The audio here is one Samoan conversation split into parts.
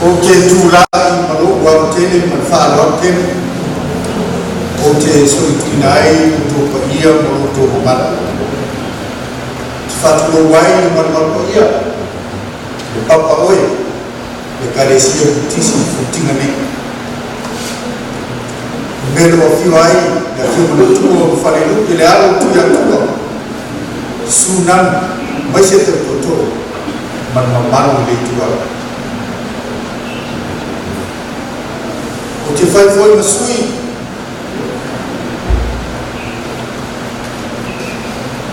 Ou te tulai ma lou ava tele ma le faaaloalo tele ou te solituina ai lo outou paia ma lo outou mamalu. Ou te faatulou ai i le malumalu paia, le papa oe, le Ekalesia Metotisi i Futiga nei. Le mea o lo o afio ai le Afioga i le Matua o Falelupe le alo o Tuiatua, Susu Nanu, aemaise le tootoo ma le mamalu o le ituau. Ou te fai foi ma sui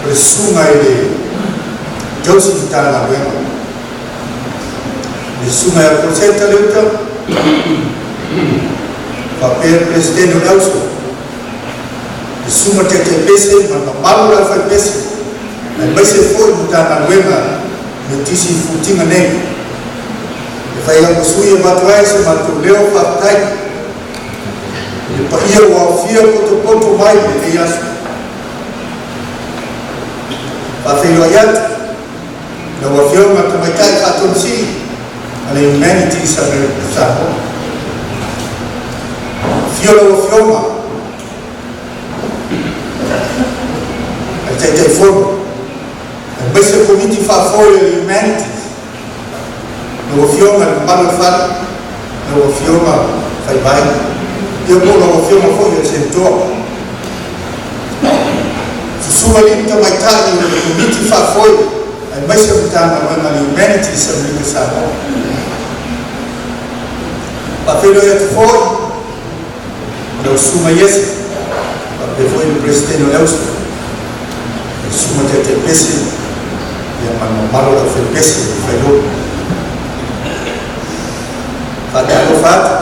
o le susuga i le tausi Matagaluega, le susuga ia Poloseta Leuta, faapea le Peresetene o le Auso, le susuga Taitaipese ma le mamalu o le aufaipese, aemaise foi le Matagaluega Metotisi i Futiga nei. E fai au ma sui e avatu ai so matou leo faafetai i le paia ua aofia potopoto mai i lenei aso. Faafeiloai atu i lau Afioga Tamaitai Faatonu Sili a le Humanities America Samoa. Afio lau Afioga a le Taitaifono aemaise le Komiti Faafoe o le Humanities, lau Afioga i le mamalu o le fale, lau Afioga Faivae, ia po o lau Afioga foi o le Senatoa. Susu alii ma tamaitai o le Komiti Faafoe aemaise o Matagaluega a le Humanities a Amerika Samoa. Faafeiloai atu foi i lau Susuga Iese, faapea foi le Peresetene o le Auso, le Susuga Taitaipese, ia ma le mamalu o le aufaipese o le Failolo. Faatalofa atu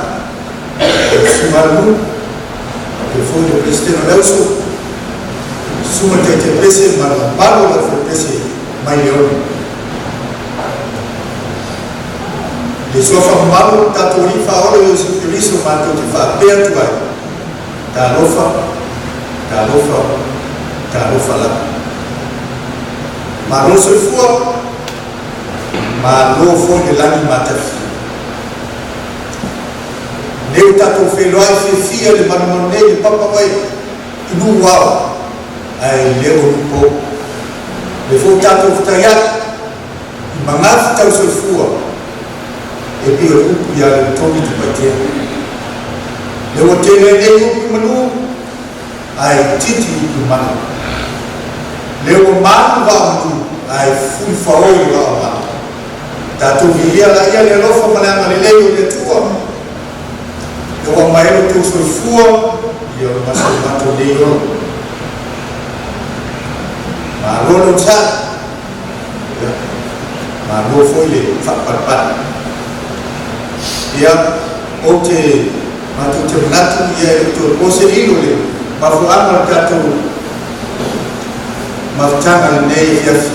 i lau Susuga Alanu, faapea foi le Peresetene o le Auso, Susuga Taitaipese ma le mamalu o le aufaipese mai Leone. Le suafa mamalu o le tatou Alii Faaola Iesu Keriso matou te faapea atu ai, Talofa, talofa, talofa lava. Malo le soifua, malo foi le lagi matafi. Nei ua tatou feiloai fiafia i le malumalu nei le papa oe i nuu ao ae le o nuu pou. Le foi tatou fetaiai i magafi tau soifua e pei o le upu ia Leutoni Tupaitea. Le ua tele ai nei upu i manu ae itiiti upu i manu. Le ua malu vaa o manu ae fulifaoi le vaa o manu. Tatou viia laia le alofa ma le agalelei o le Atua. Le ua aumai ai lo outou soifua ia o le maso matou nei olo. Malo le onosai. Ia, malo foi le faapalepale. Ia, ou te, matou te manatu, ia e le o toe po se lilo le mafuaaga o le tatou mafutaga lenei afiafi.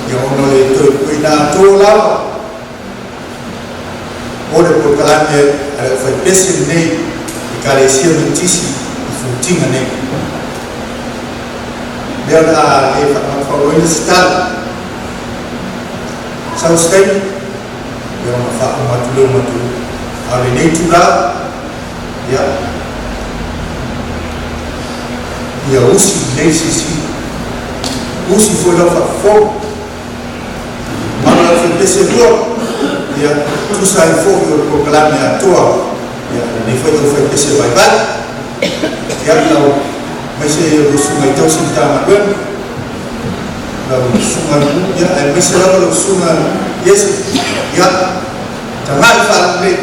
Ia, ona o le toe puina atoa lava o le polokalame a le aufaipese lenei Ekalesia Metotisi i Futiga nei. Lea o le a le faamalufaluaina se tala. Sau se taimi, ia ona faauma atu lea o matou. A o lenei itula, ia, ia usi lelei silasila. Usi foi lau faafofoga. Mamalu o le aufaipese lua, ia, tusa ai foi o le polokalame atoa, ia, lenei foi aufaipese vaivai. Ia, lau, aemaise lau susuga i tausi Matagaluega, lau susuga i le, ia, aemaise lava lau susuga Iese, ia, tagai faalelei,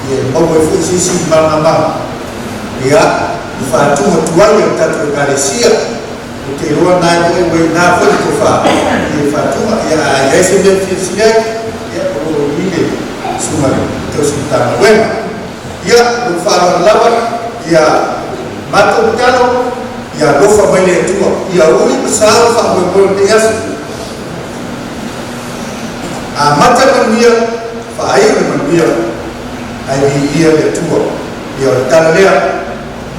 ia, e maua ai foi se isi malamalama, ia, i faatuga tuai a le tatou Ekalesia. Ou te iloa na e ua i ina foi le tofa i le faatuga. Ia, a i ai se mea e fia fesili ai, ia, o lo o i le Susuga i le Tausi Matagaluega. Ia, lou faaaloalo lava, ia matou tatalo, ia alofa mai le Atua, ia uli ma sa le faamoemoe o lenei aso. Amata le manuia, faaiu le manuia, ae viia le Atua. Ia, o le tala lea,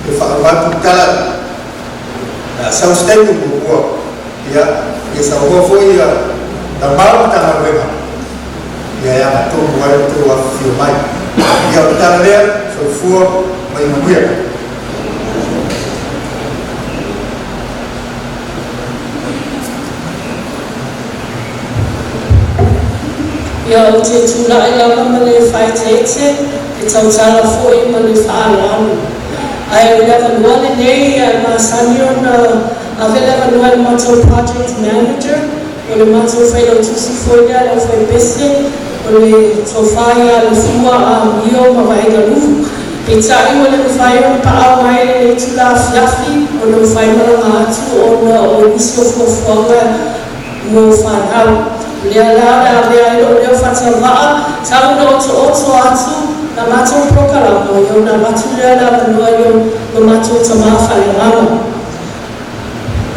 e faauma atu le tala. A sau se taimi muamua, ia, ia saunoa foi ia Tamau Matagaluega. Ia e agatonu ai lo outou afifio mai. Ia o le tala lea, soifua ma ia manuia. Ia, ou te tulai lava ma le faaeteete e tautala foi ma le faaaloalo. Ae o le avanoa lenei e masani ona ave le avanoa i le matou project manager, o le matou failautusi foi lea a le aufaipese, o le Tofa ia Lefua Amio ma Vaegalufu. Peitai ua le mafai ona paau mai i lenei itula afiafi ona ua faimalaga atu ona o nisi o fuafuaga mo fanau. O lea la o le a avea ai lou leo faatauvaa tau ina otooto atu la matou polokalama, ia ona avatu lea o le avanoa i lo matou tamā faaleagaga.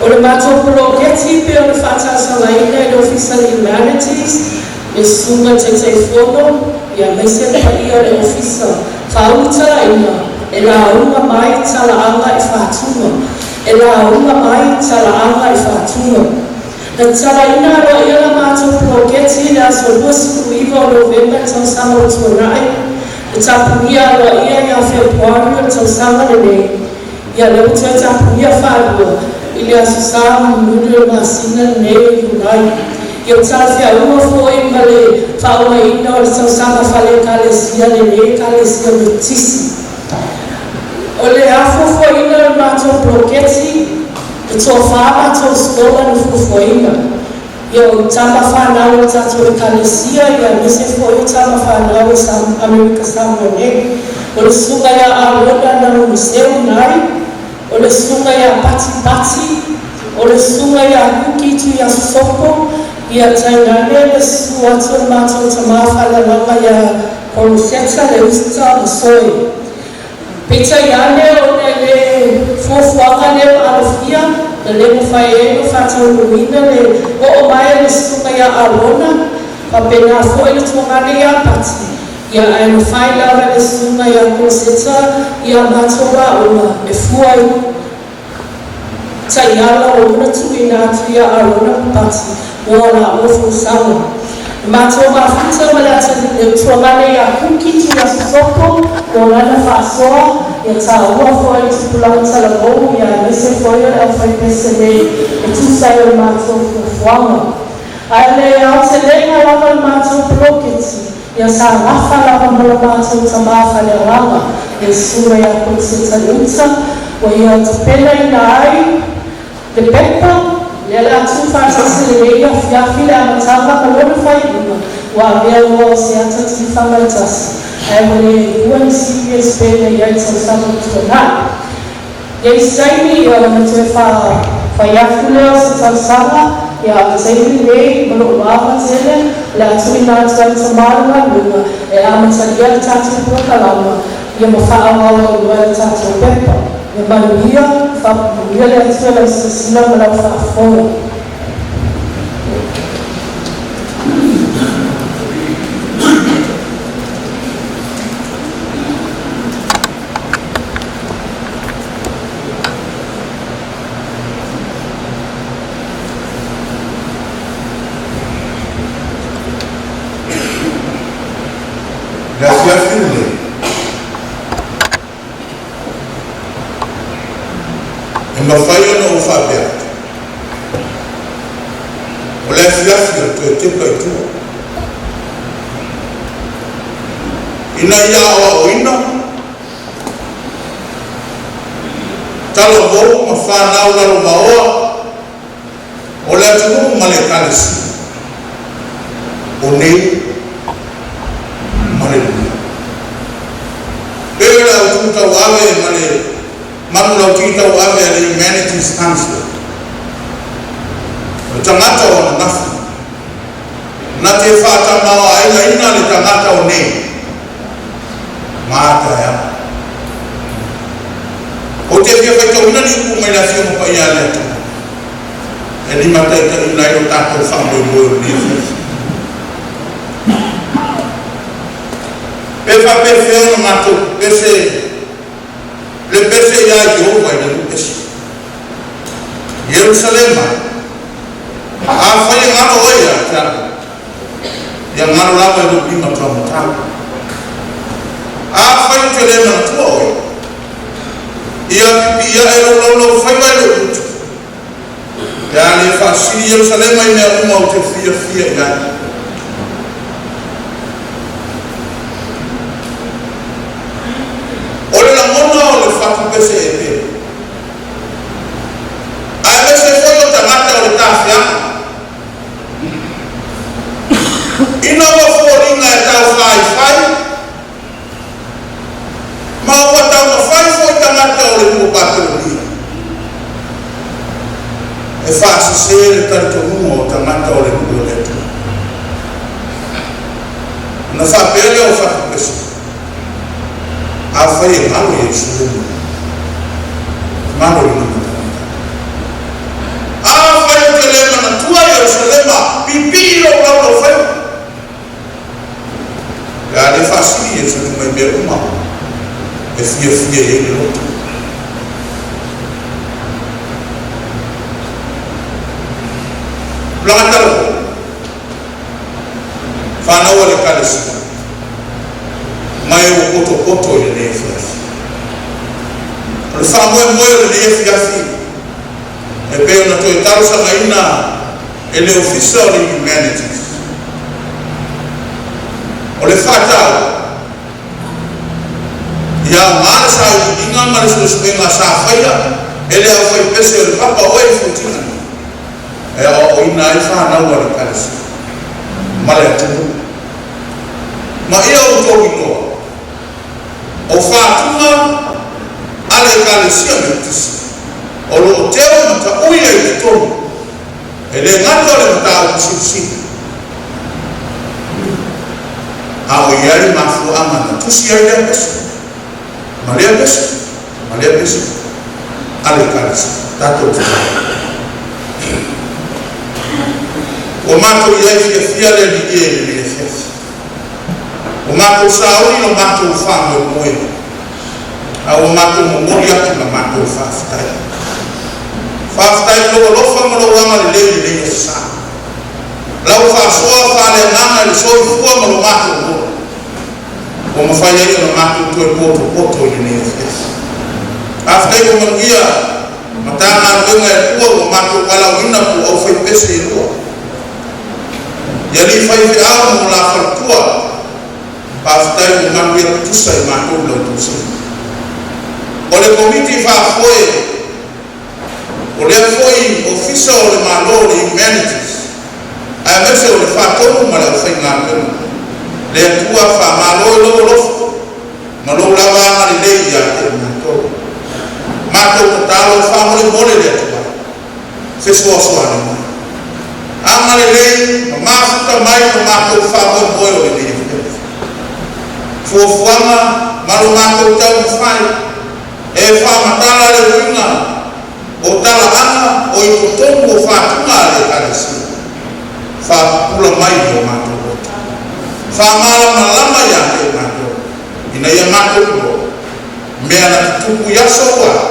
O le matou poloketi pei ona faatalosagaina i le Ofisa o le Humanities, le Susuga i le Taitaifono, ia aemaise le paia o le Ofisa. Faaulutalaina, e lauga mai talaaga i Fatuga. E lauga mai talaaga i Fatuga. Na tatalaina aloaia la matou poloketi i le aso 29 o Novema i le tausaga ua tuanai, na tapunia aloaia ia Fepuari o le tausaga lenei, ia lea ua toe tapunia faalua i le aso Sa mulimuli o le masina lenei o Iulai. Ia ua talafeauga foi ma le faauigaina o le tausaga faale-Ekalesia a lenei Ekalesia Metotisi. O le a fuafuaina o le matou poloketi, e toafa matou sikola na fuafuaina. Ia o tama fanau a le tatou Ekalesia ia aemaise foi o tama fanau a Amerika Samoa nei. O le susuga ia Arona Namumaseu Nai, o le susuga ia Pati Pati, o le susuga ia Kuki Tuiasosopo, ia tainane le susu atu o le matou tama faaleagaga ia Koroseta Leusta Masoe. Peitai ane, ona e le fuafuaga lea maalofia, na le mafai ai ona faataunuuina le oo mai o le susuga ia Arona, faapena foi le tuagane ia Pati, ia ae na fai lava e le susuga ia Koroseta ia matou lauga e fua i taiala ua uma ona tuuina atu ia Arona ma Pati mo a laua folasaga. Na matou mafuta ma le atalii le tuagane ia Kuki Tuiasosopo mo lana faasoa, ia taua foi le tupulaga talavou ia aemaise foi o le aufaipese nei e tusa ai o le matou fuafuaga. Ae o le aotelega lava o le matou poloketi, Ia sa gafa lava ma lo matou tama faaleagaga, le susuga ia Koloseta Leuta, ua ia tapenaina ai le pepa, lea o le a tuufaatasi lenei afiafi le amataga ma lona faaiuga, ua avea loa o se ata tifaga e tasi, ae ua le lua ni CPS pe na i ai tausaga ua tuanai. Ia i se taimi ia ona toe fai atu lea o se talosaga, ia a o le taimi lenei ma lou ava tele o le a tuuina atu ai le tama o le galuega e amatalia le tatou polokalama ia ma faaauau ai loa le tatou pepa. Ia manuia, faamanuia le Atua i lau silasila ma lau faafofoga. Le afiafi lenei, e mafai ona ou faapea atu, o le afiafi o le toe tepa i tua. Ina ia aoaoina talavou ma fanau lalovaoa o le atunuu ma le Ekalesia o nei ma le lumanai. Pei o le autu tauave ma le manulauti tauave a le Humanities Council, o le tagata o ananafi, Na te faatamaoaigaina le tagata o nei ma a taeao. Ou te fia faitauina ni upu mai le Afioga Paia a le Atua e limataitaiina ai lo tatou faamoemoe o lenei afiafi. Pe faapefea ona matou pepese le pese iā Ieova i lana pese. Ierusalema, Afai e galo oe ia te au, Ia galo lava i lou lima taumatau. Afai ou te le manatua oe, ia pipii ae lou laulaufaiva i lou gutu, pe a le faasili Ierusalema i mea uma ou te fiafia i ai. O le lagona o le fatupese e pele, aemaise foi o tagata o le tafeaga, Ina ua foliga e taufaifai, ma ua taumafai foi tagata o le nuu o Papelonia e faasese le talitonuga o tagata o le nuu o le Atua. Ona faapea lea o fatupese, Afai e galo Ierusalema, galo i luma tagata. Afai ou te le manatua Ierusalema, pipii lou laulaufaiva. Pe a le faasili Ierusalema i mea uma e fiafia i ai le loto. Tulaga talavou. Fanau a le Ekalesia, ma e ua potopoto i lenei afiafi. O le faamoemoe o lenei afiafi e pei ona toe talosagaina e le Ofisa o le Humanities, o le faataua ia aoga le sailiiliga ma le suesuega sa faia e le aufaipese o le Papa Oe i Fuatinga nei, e aoaoina ai fanau a le Ekalesia ma le atunuu. Ma ia outou iloa, o faatuga a le Ekalesia Metotisi o lo o teu ma taui ai i totonu, e le gata o le mataupu silisili, a o i ai mafuaaga na tusi ai lea pese, ma lea pese, ma lea pese a le Ekalesia. Tatou tatalo. Ua matou i ai fiafia le Alii e i lenei afiafi. Ua matou sauni lo matou faamoemoe, a ua matou momoli atu la matou faafetai. Faafetai i lou alofa ma lou agalelei i lenei aso sa. Lau faasoa faaleagaga i le soifua ma lo matou ola, ua mafai ai ona matou toe potopoto i lenei afiafi. Faafetai ua manuia Matagaluega e lua ua matou valaauina po o aufaipese e lua. I alii faifeau ma o la faletua, faafetai ua manuia tutusa i matou i la outou sini. O le Komiti Faafoe o lea foi Ofisa o le Malo o le Humanities, aemaise o le Faatonu ma le aufaigaluega, le Atua faamalo i lou alofa ma lou lava agalelei ia te matou. Matou tatalo faamolemole le Atua, fesoasoani mai. Agalelei ma mafuta mai lo matou faamoemoe o lenei afiafi. Fuafuaga ma lo matou taumafai e faamatala le uiga o talaaga o i totonu o faatuga a le Ekalesia, faapupula mai i o matou loto. Faamalamalama ia te matou ina ia matou iloa mea na tutupu i aso ua alu,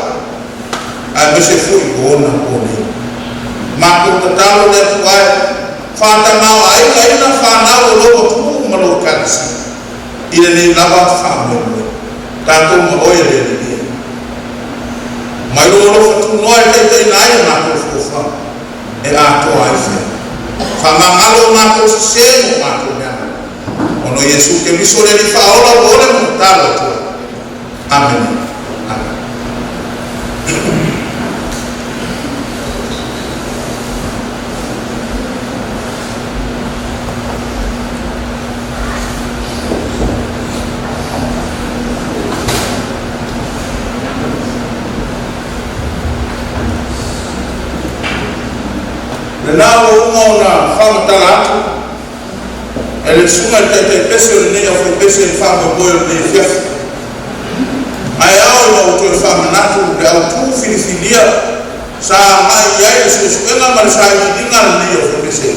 aemaise foi o ona po nei. Matou tatalo le Atua e faatamaoaigaina fanau o lou atunuu ma lou Ekalesia i lenei lava faamoemoe. Tatou ma oe le Alii e. Mai lou alofa tunoa e taitaiina ai a matou fuafuaga e atoa ai fea. Faamagalo o matou sese ma o matou leaga. Ona o Iesu Keriso le Alii Faaola ua ole ma tatalo atu ai. Amene. Amene. Lena ua uma ona faamatala atu e le Susuga i le Taitaipese o lenei aufaipese i le faamoemoe o lenei afiafi. Ae ao ina ou toe faamanatu le autu filifilia sa agai i ai le suesuega ma le sailiiliga a lenei aufaipese.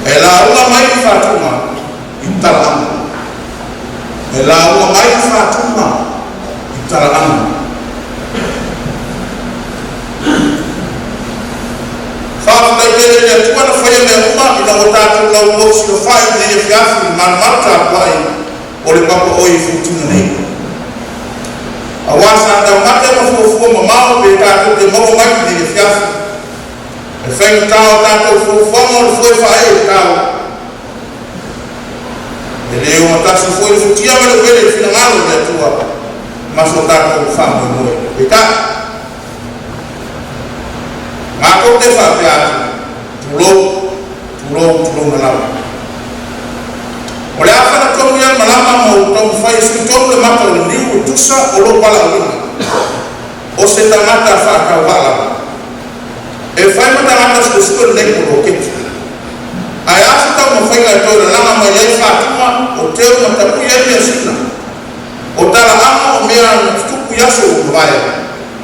E lauga mai le faatuga i talaaga. E lauga mai le faatuga i talaaga. Faafetai. Tele i le Atua na faia mea uma ina ua tatou lauluau silafai i lenei afiafi i le malumalu tapuai o le Papa oi i Futina nei. Auā sa taumate ma fuafua mamao pe tatou te maua mai i lenei afiafi. E faigata o tatou fuafuaga o le foe faaee i tao. E le ogatasi foi le futia ma le uele i le finagalo o le Atua ma so tatou faamoemoe. Peitai, matou te faapea atu, tulou, tulou, tulouna lava. O le a fagatonu ia le malama ma ou taumafai e sui tonu le mata o le niu e tusa o lou valaauina, o se tagata faatauvaa lava. E fai ma tagata suesue lenei poloketi. Ae a se taumafaiga e toe lalaga mai ai fatuga o teu ma tapui ai measina, o talaaga o mea na tutupu i aso ua mavae,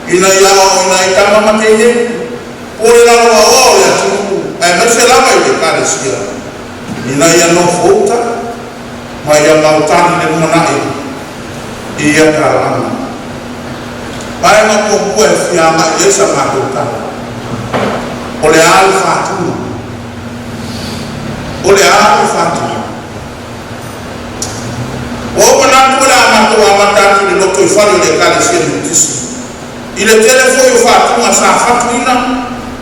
ina ia aoaoina ai tama ma teine, po o le lalo aoao o le atunuu aemaise lava i le Ekalesia, ina ia nofouta ma ia mautali le lumanai i ia talaaga. Vaega muamua e fia agai i ai sa matou tala, o le a le fatuga? O le a le fatuga? Ua ou manatu o le a matou amata atu i le lotoifale o le Ekalesia Metotisi, i le tele foi o fatuga sa fatuina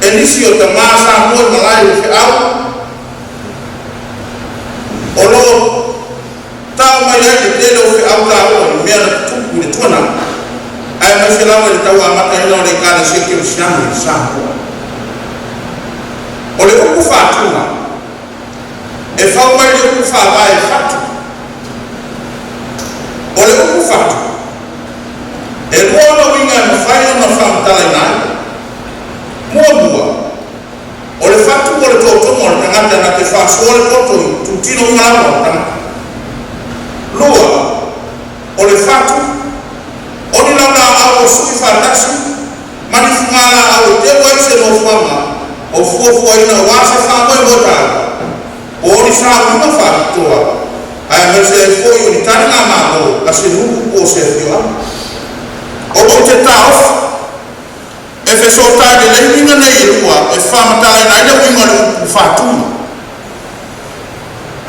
e nisi o tamā Samoa i malae o feau o lo o tao mai ai le tele o feau taua i mea na tutupu i le tuanai, aemaise lava i le tau amataina o le Ekalesia Kerisiano i Samoa. O le upu fatuga e fau mai le upu faavae fatu. O le upu fatu, e lua ona uiga e mafai ona faamatalaina ai. Muamua, o le fatu o le totoga o le tagata na te faasoa le poto i itutino uma lava o le tagata. Lua, o le fatu, o ni laulaau o sui faatasi ma ni fugalaau e teu ai se nofoaga o fuafuaina aua se faamoemoe taua, po o ni sauliga faapitoa, aemaise ai foi o ni taligamalo a se nuu po o se afioaga. Ou te taofi e fesootai lelei uiga nei e lua e faamatalaina ai le uiga o le upu fatuga.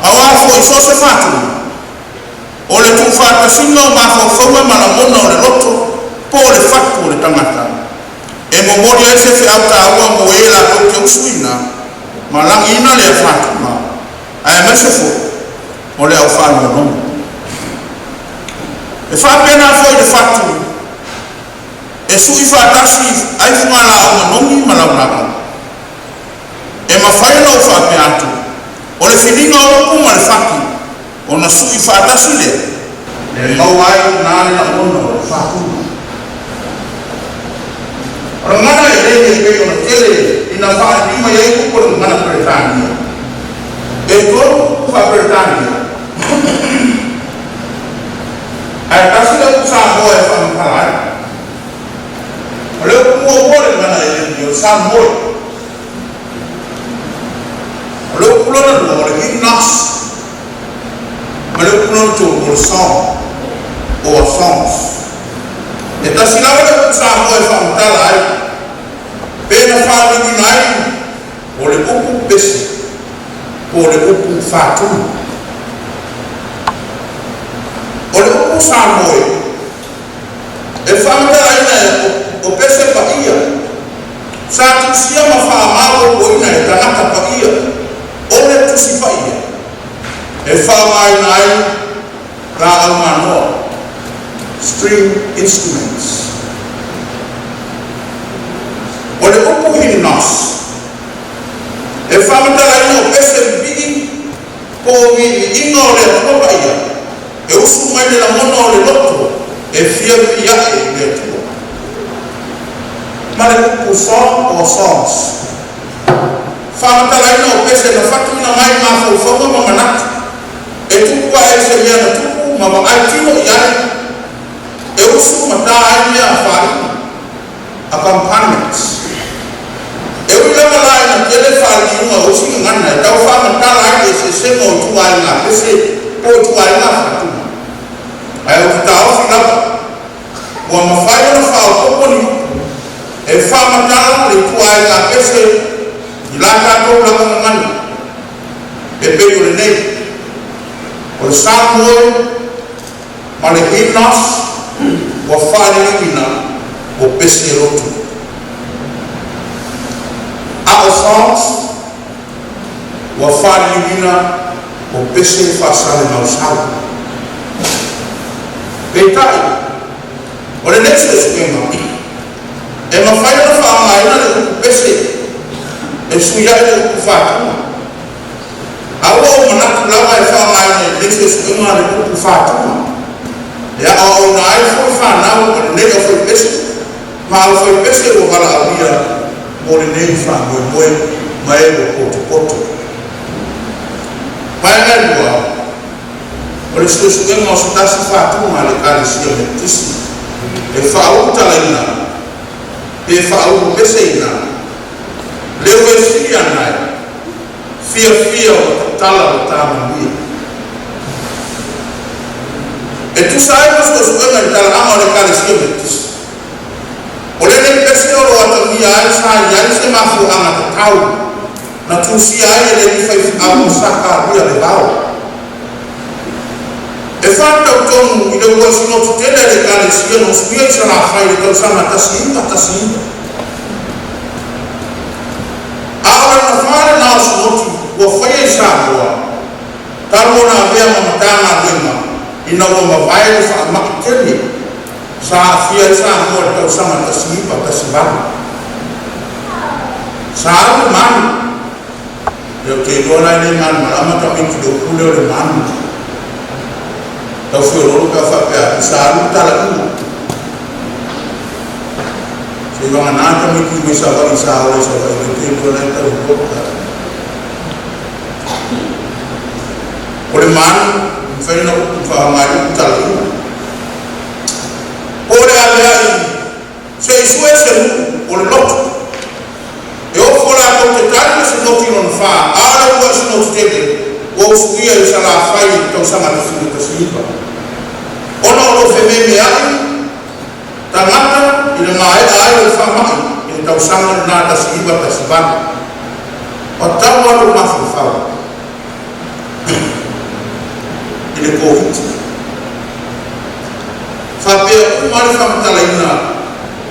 Auā foi so o se fatuga, o le tuufaatasiga o mafaufauga ma lagona o le loto po o le fatu o le tagata, e momoli ai se feau taua mo e latou te usuina ma lagiina lea fatuga, aemaise foi o le aufailoaloga. E faapena foi le fatu e sui faatasi ai fugalaau manogi ma laulaau. E mafai ona ou faapea atu, o le filiga o upu ma le fatu, ona sui faatasi lea, e maua ai i ina le lagona o le fatuga. O le gagana eleni e pei ona tele ina faaliliu mai ai upu o le gagana Peretania. E tolu upu faa-Peretania, ae tasi le upu Samoa e faamatala ai. O le upu muamua o le gagana eleni o le Samoa. O le upu lona lua o le hymnos, ma le upu lona tolu o le song or songs. E tasi lava le upu Samoa e faamatala ai pe na faaliliuina ai o le upu pese po o le upu fatuga. O le upu Samoe e faamatalaina o pese paia sa tusia ma faamaopoopoina e tagata paia o le Tusi Paia e faaaogaina ai laau manoa, string instruments. O le upu hymnos e faamatalaina o pese pipii po o viiviiga o le Atua Paia e usu mai le lagona o le loto e fia vivii ae i le Atua. Ma le upu song or songs, faamatalaina o pese na fatuina mai mafaufauga ma manatu e tupu ae ai se mea na tupu ma vaai tino i ai, e usu ma tā ai mea faaii, accompaniments. E ui lava la ina tele faaliliuga o isi gagana e tau faamatala ai le eseesega o ituaiga pese po o ituaiga fatuga, ae ou te taofi lava ua mafai ona faaopoopo ni upu e faamatala le ituaiga pese i La tatou lagagagana e pei o lenei o le Samoa ma le hymnos ua faaliliuina o pese lotu, a o songs ua faaliliuina o pese faasalemausau. Peitai, o lenei suesuega e mafai ona faaaogaina le upu pese e sui ai le upu fatuga. A ua ou manatu lava e faaaogaina i lenei suesuega le upu fatuga e aoaoina ai foi fanau o lenei aufaipese ma aufaipese ua valaaulia mo lenei faamoemoe ma e ua potopoto. Vaega e lua, o le suesuega o se tasi fatuga a le Ekalesia Metotisi e faaulutalaina pe faaulupeseina le uefia nae fiafia o tatala o ta manuia. E tusa ai ma suesuega i le talaaga o le Ekalesia Metotisi, o lenei pese o lo o atagia ai sa i ai se mafuaaga tatau na tusia ai e le alii faifeau o Sakaria Le Vao. E faatatau tonu i le uluai sinoti tele a le Ekalesia na usuia i Salafai i le tausaga 1919. A o lona fa lena o sinoti ua faia i Samoa talu ona avea ma Matagaluega ina ua mavae le faamai tele sa aafia ai Samoa i le tausaga 1918. Sa alu le manu, ia ou te iloa la e le malamalama tamaiti i le upu lea o le manu. Tau feoloolo pe a faapea atu sa alu le talaiga. Seivagana tamaiti mai Savaii sa ola i Savaii lea ou te iloa la e tau iloa pe a. O le manu, e mafai ona upu faaaoga ai le upu talaiga. Po o le aveai se i sue se nuu o le lotu. E ofo latou te tali le sinoti lona fa, a o le uluai sinoti tele ua usuia i Salafai i le tausaga 19. Ona o lo o fememeai tagata i le maea ai o le faamai i le tausaga lena 1918. Ua tau lava lou mafaufau i le Koviti. Faapea uma lava le faamatalaina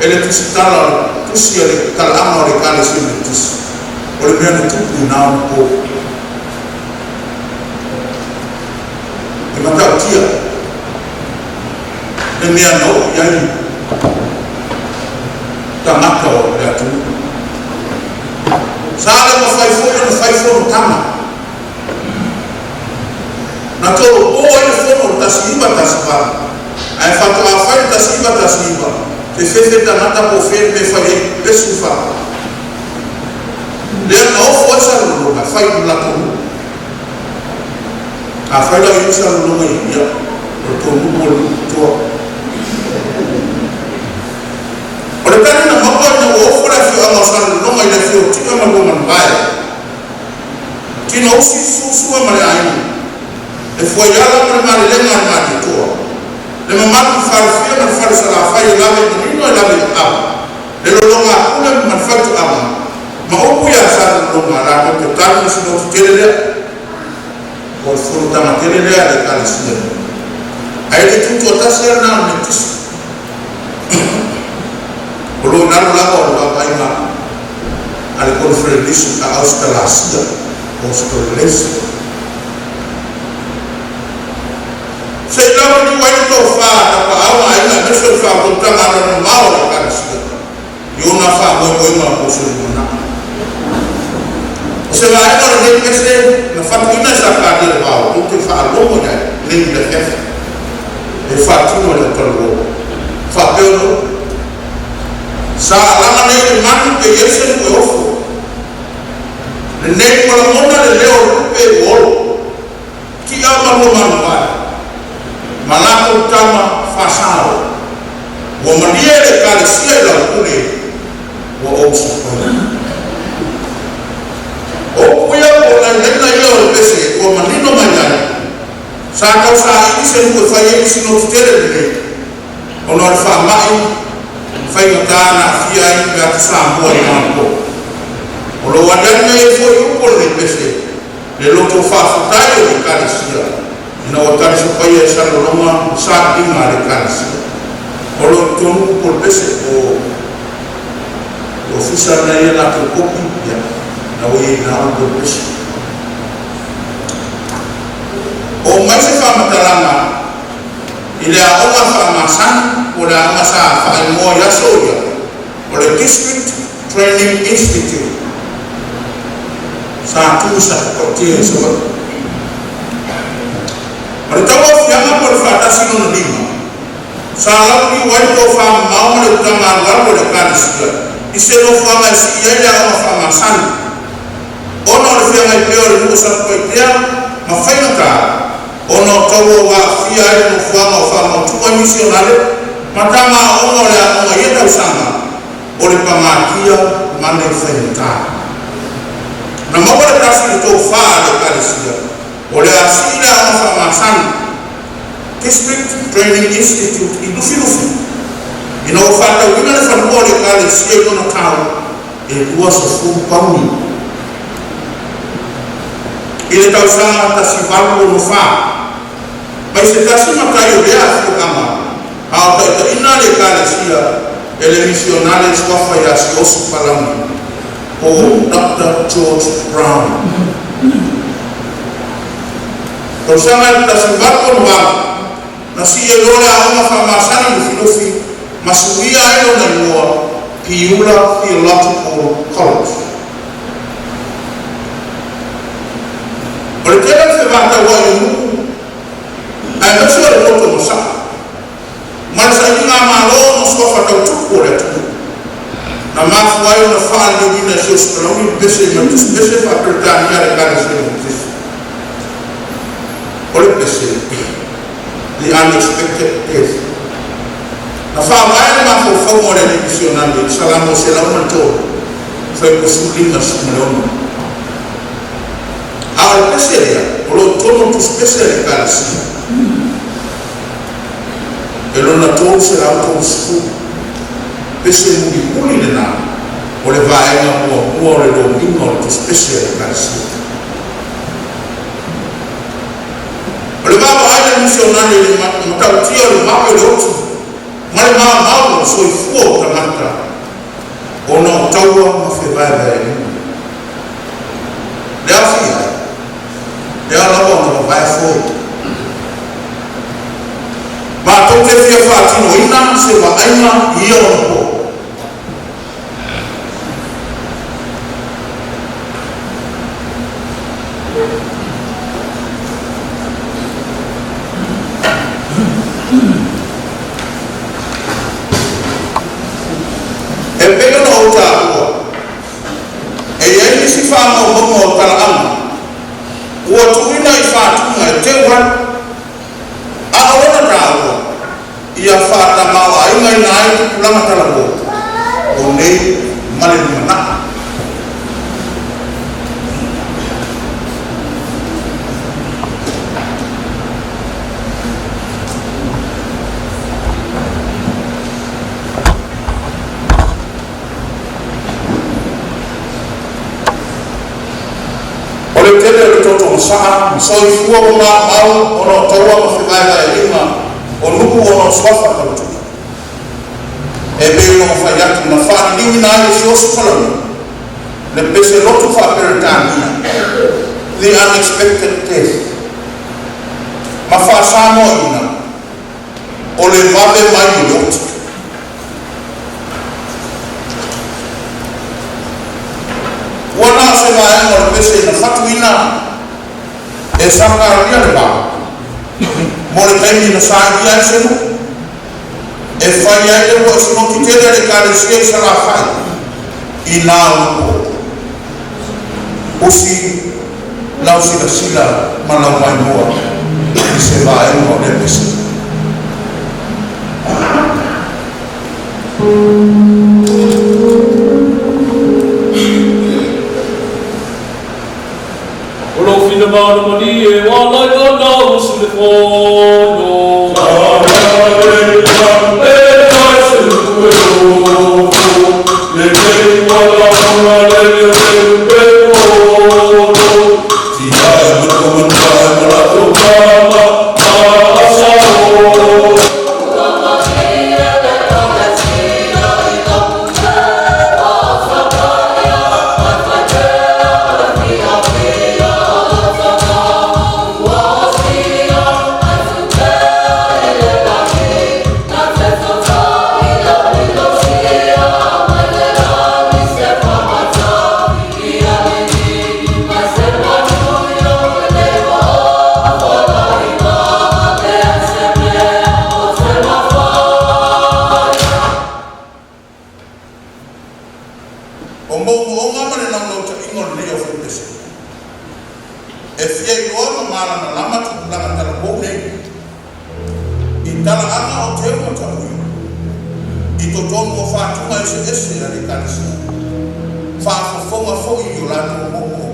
e le tusitala o le tusi a le talaaga o le Ekalesia Metotisi, o le mea na tupu i na ona po. E matautia le mea na oo i ai tagata o le atunuu. Sa le mafai foi ona fai fonotaga. Na tolopo ai le fono i le 1918, ae faatoa fai le 1919, fefefe tagata po o fea le mea e fai ai pesu faamai. Lea na ofo ai Salelologa e fai i le latou nuu. Afai la o i ai ni Salelologa i ia, o le tou nuu o le nuu toa. O le tali na maua ina ua ofo le afioaga o Salelologa i le afio o Ti'a ma Luamanuvae, Tinousi, Susua ma le aiga, le Fuaiala ma le Malelega a le Malietoa, le mamalu i Falefia ma le Fale Salafai e lave i manino e lave i aava, le lologapule ma le faitoaga, ma upu ia Salelologa latou te tali le sinoti tele lea, po o le fonotaga tele lea a le Ekalesia. Ae le tutoatasi lava lena o le Metotisi. O lo o i lalo lava o le vaavaaiga a le Koneferenisi a Ausitalasia, Australasia. Se i lauliliu ai le tofa a tapaau ma aiga aemaise o le faautautaga alaalumamao a le Ekalesia i ona faamoemoega mo se lumanai. O se vaega o lenei pese na fatuina e Sakaria Le Vao tou te faalogo i ai nei i le afiafi e faatino e le autalavou. Faapea ona upu, Sa alaga nei le manu pe i ai se nuu e ofo. Lenei ua lagona le leo o le lupe ua olo. Ti'a ma Luamanuvae ma latou tama faasao ua malie le Ekalesia i lau pule ua ou usufono. O upu ia po o lainaina ia o le pese ua manino mai ai, sa tau saili se nuu e fai ai le sinoti tele lenei ona o le faamai faigata na aafia ai pe atu Samoa i na ona po. O loo aliali mai ai foi upu o lenei pese le loto faafetai o le Ekalesia ina ua talisapaia e Salelologa sailiga a le Ekalesia. O lo o i totonu upu o le pese o le ofisa lena e i ai a latou kopi, ia, na ua i ai i ina upu o le pese. Oo mai se faamatalaga i le aoga faamasani po o le aoga sa faaigoa i aso ia o le District Training Institute sa tu i Satupaitea i Savaii. O le tauaofiaga po o le faatasi lona lima sa lauliliu ai le tofamamao ma le utaga alualu a le Ekalesia i se nofoaga e sii ai le aoga faamasani ona o le feagai pea o le nuu o Satupaitea ma faigata ona o taua ua aafia ai le nofoaga o faamautu ai misionare ma tama aoga o le aoga i ia tausaga o le pagatia ma le faigata. Na maua le tasi i le tofa a le Ekalesia o le a sii le aoga faamasani District Training Institute i Lufilufi ina ua faatauina le fanua o le Ekalesia i lona tau e £20 i le tausaga 1864 mai se tasi matai o lea afioaga a o taitaiina le Ekalesia e le misionare suafa ia Siaosi Palagi po o Dr. George Brown. Tausaga e 1868 na sii ai loa le aoga faamasani i Lufilufi ma suia ai lona igoa Piula Theological College. O le tele o le fevataua'i o nuu aemaise o le loto masa'a ma le sailigamalo ona o suafa tau tupu o le atunuu na mafua ai ona faaliliuina e Siaosi Palauli le pese mai le tusipese faa-Peretania a le Ekalesia Metotisi. O le pese The Unexpected Death. Na faavae le mafaufauga o le alii misionale i le Salamo 103, fuaiupu 56. A o le pese lea o lo o i totonu o le tusipese a le Ekalesia e lona 330. Pese mulimuli lena o le vaega muamua o le lomiga o le tusipese a le Ekalesia. O le vaavaai a le misionare i le matautia o le vave o le oti ma le maumau o le soifua o tagata ona o taua ma fevaevaeaiga. Le aofia ai, e ao lava ona vavae foe. Matou te fia faatinoina se vaaiga i ia onapo. E pei ona ou taua, e i ai nisi faamaumauga o talaaga ua tuuina i faatuga e teu ai, a o lona taua, ia faatamaoaigaina ai tupulaga talavou o nei ma le lumanai. O le tele o le toto masaa ma soifua ua maumau ona o taua ma fevaevaeaiga o nuu ona o suafa tautupu. E pei ona ou fai atu, na faaliliuina ai e Siaosi Palauli le pese lotu faa-Peretania The Unexpected Death ma faa-Samoaina o le vave mai o le oti. Ua na o se vaega o le pese na fatuina e Sakaria le Vao mo le taimi na sailia ai se nuu e fai ai le uluai sinoti tele a le Ekalesia i Salafai i na ona po. Usi lau silasila ma lau maimoa i se vaega o lea pese. O lou finagalo malie ua ala ai ona usu le fono. malamalama tupulaga talavou nei i talaaga o teu ma tauio i totonu o fatuga eseese a le Ekalesia, faafofoga foi i o latou moomooga.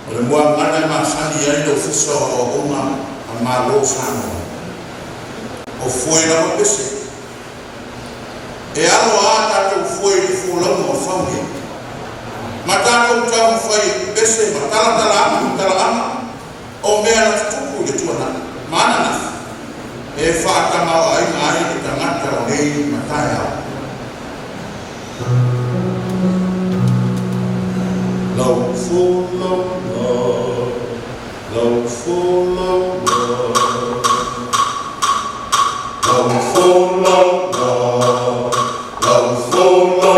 O le muagana e masani ai le Ofisa o Aoaoga a Malo o Samoa, o foe lava pese. E alo a tatou foe i le folauga o fau nei. Ma tatou taumafai e pepese ma talatala ma talaaga o mea na tutupu i le tuanai ma ananafi e faatamaoaiga ai le tagata o nei ma taeao. Lau folauga, lau folauga, lau folauga, lau folauga.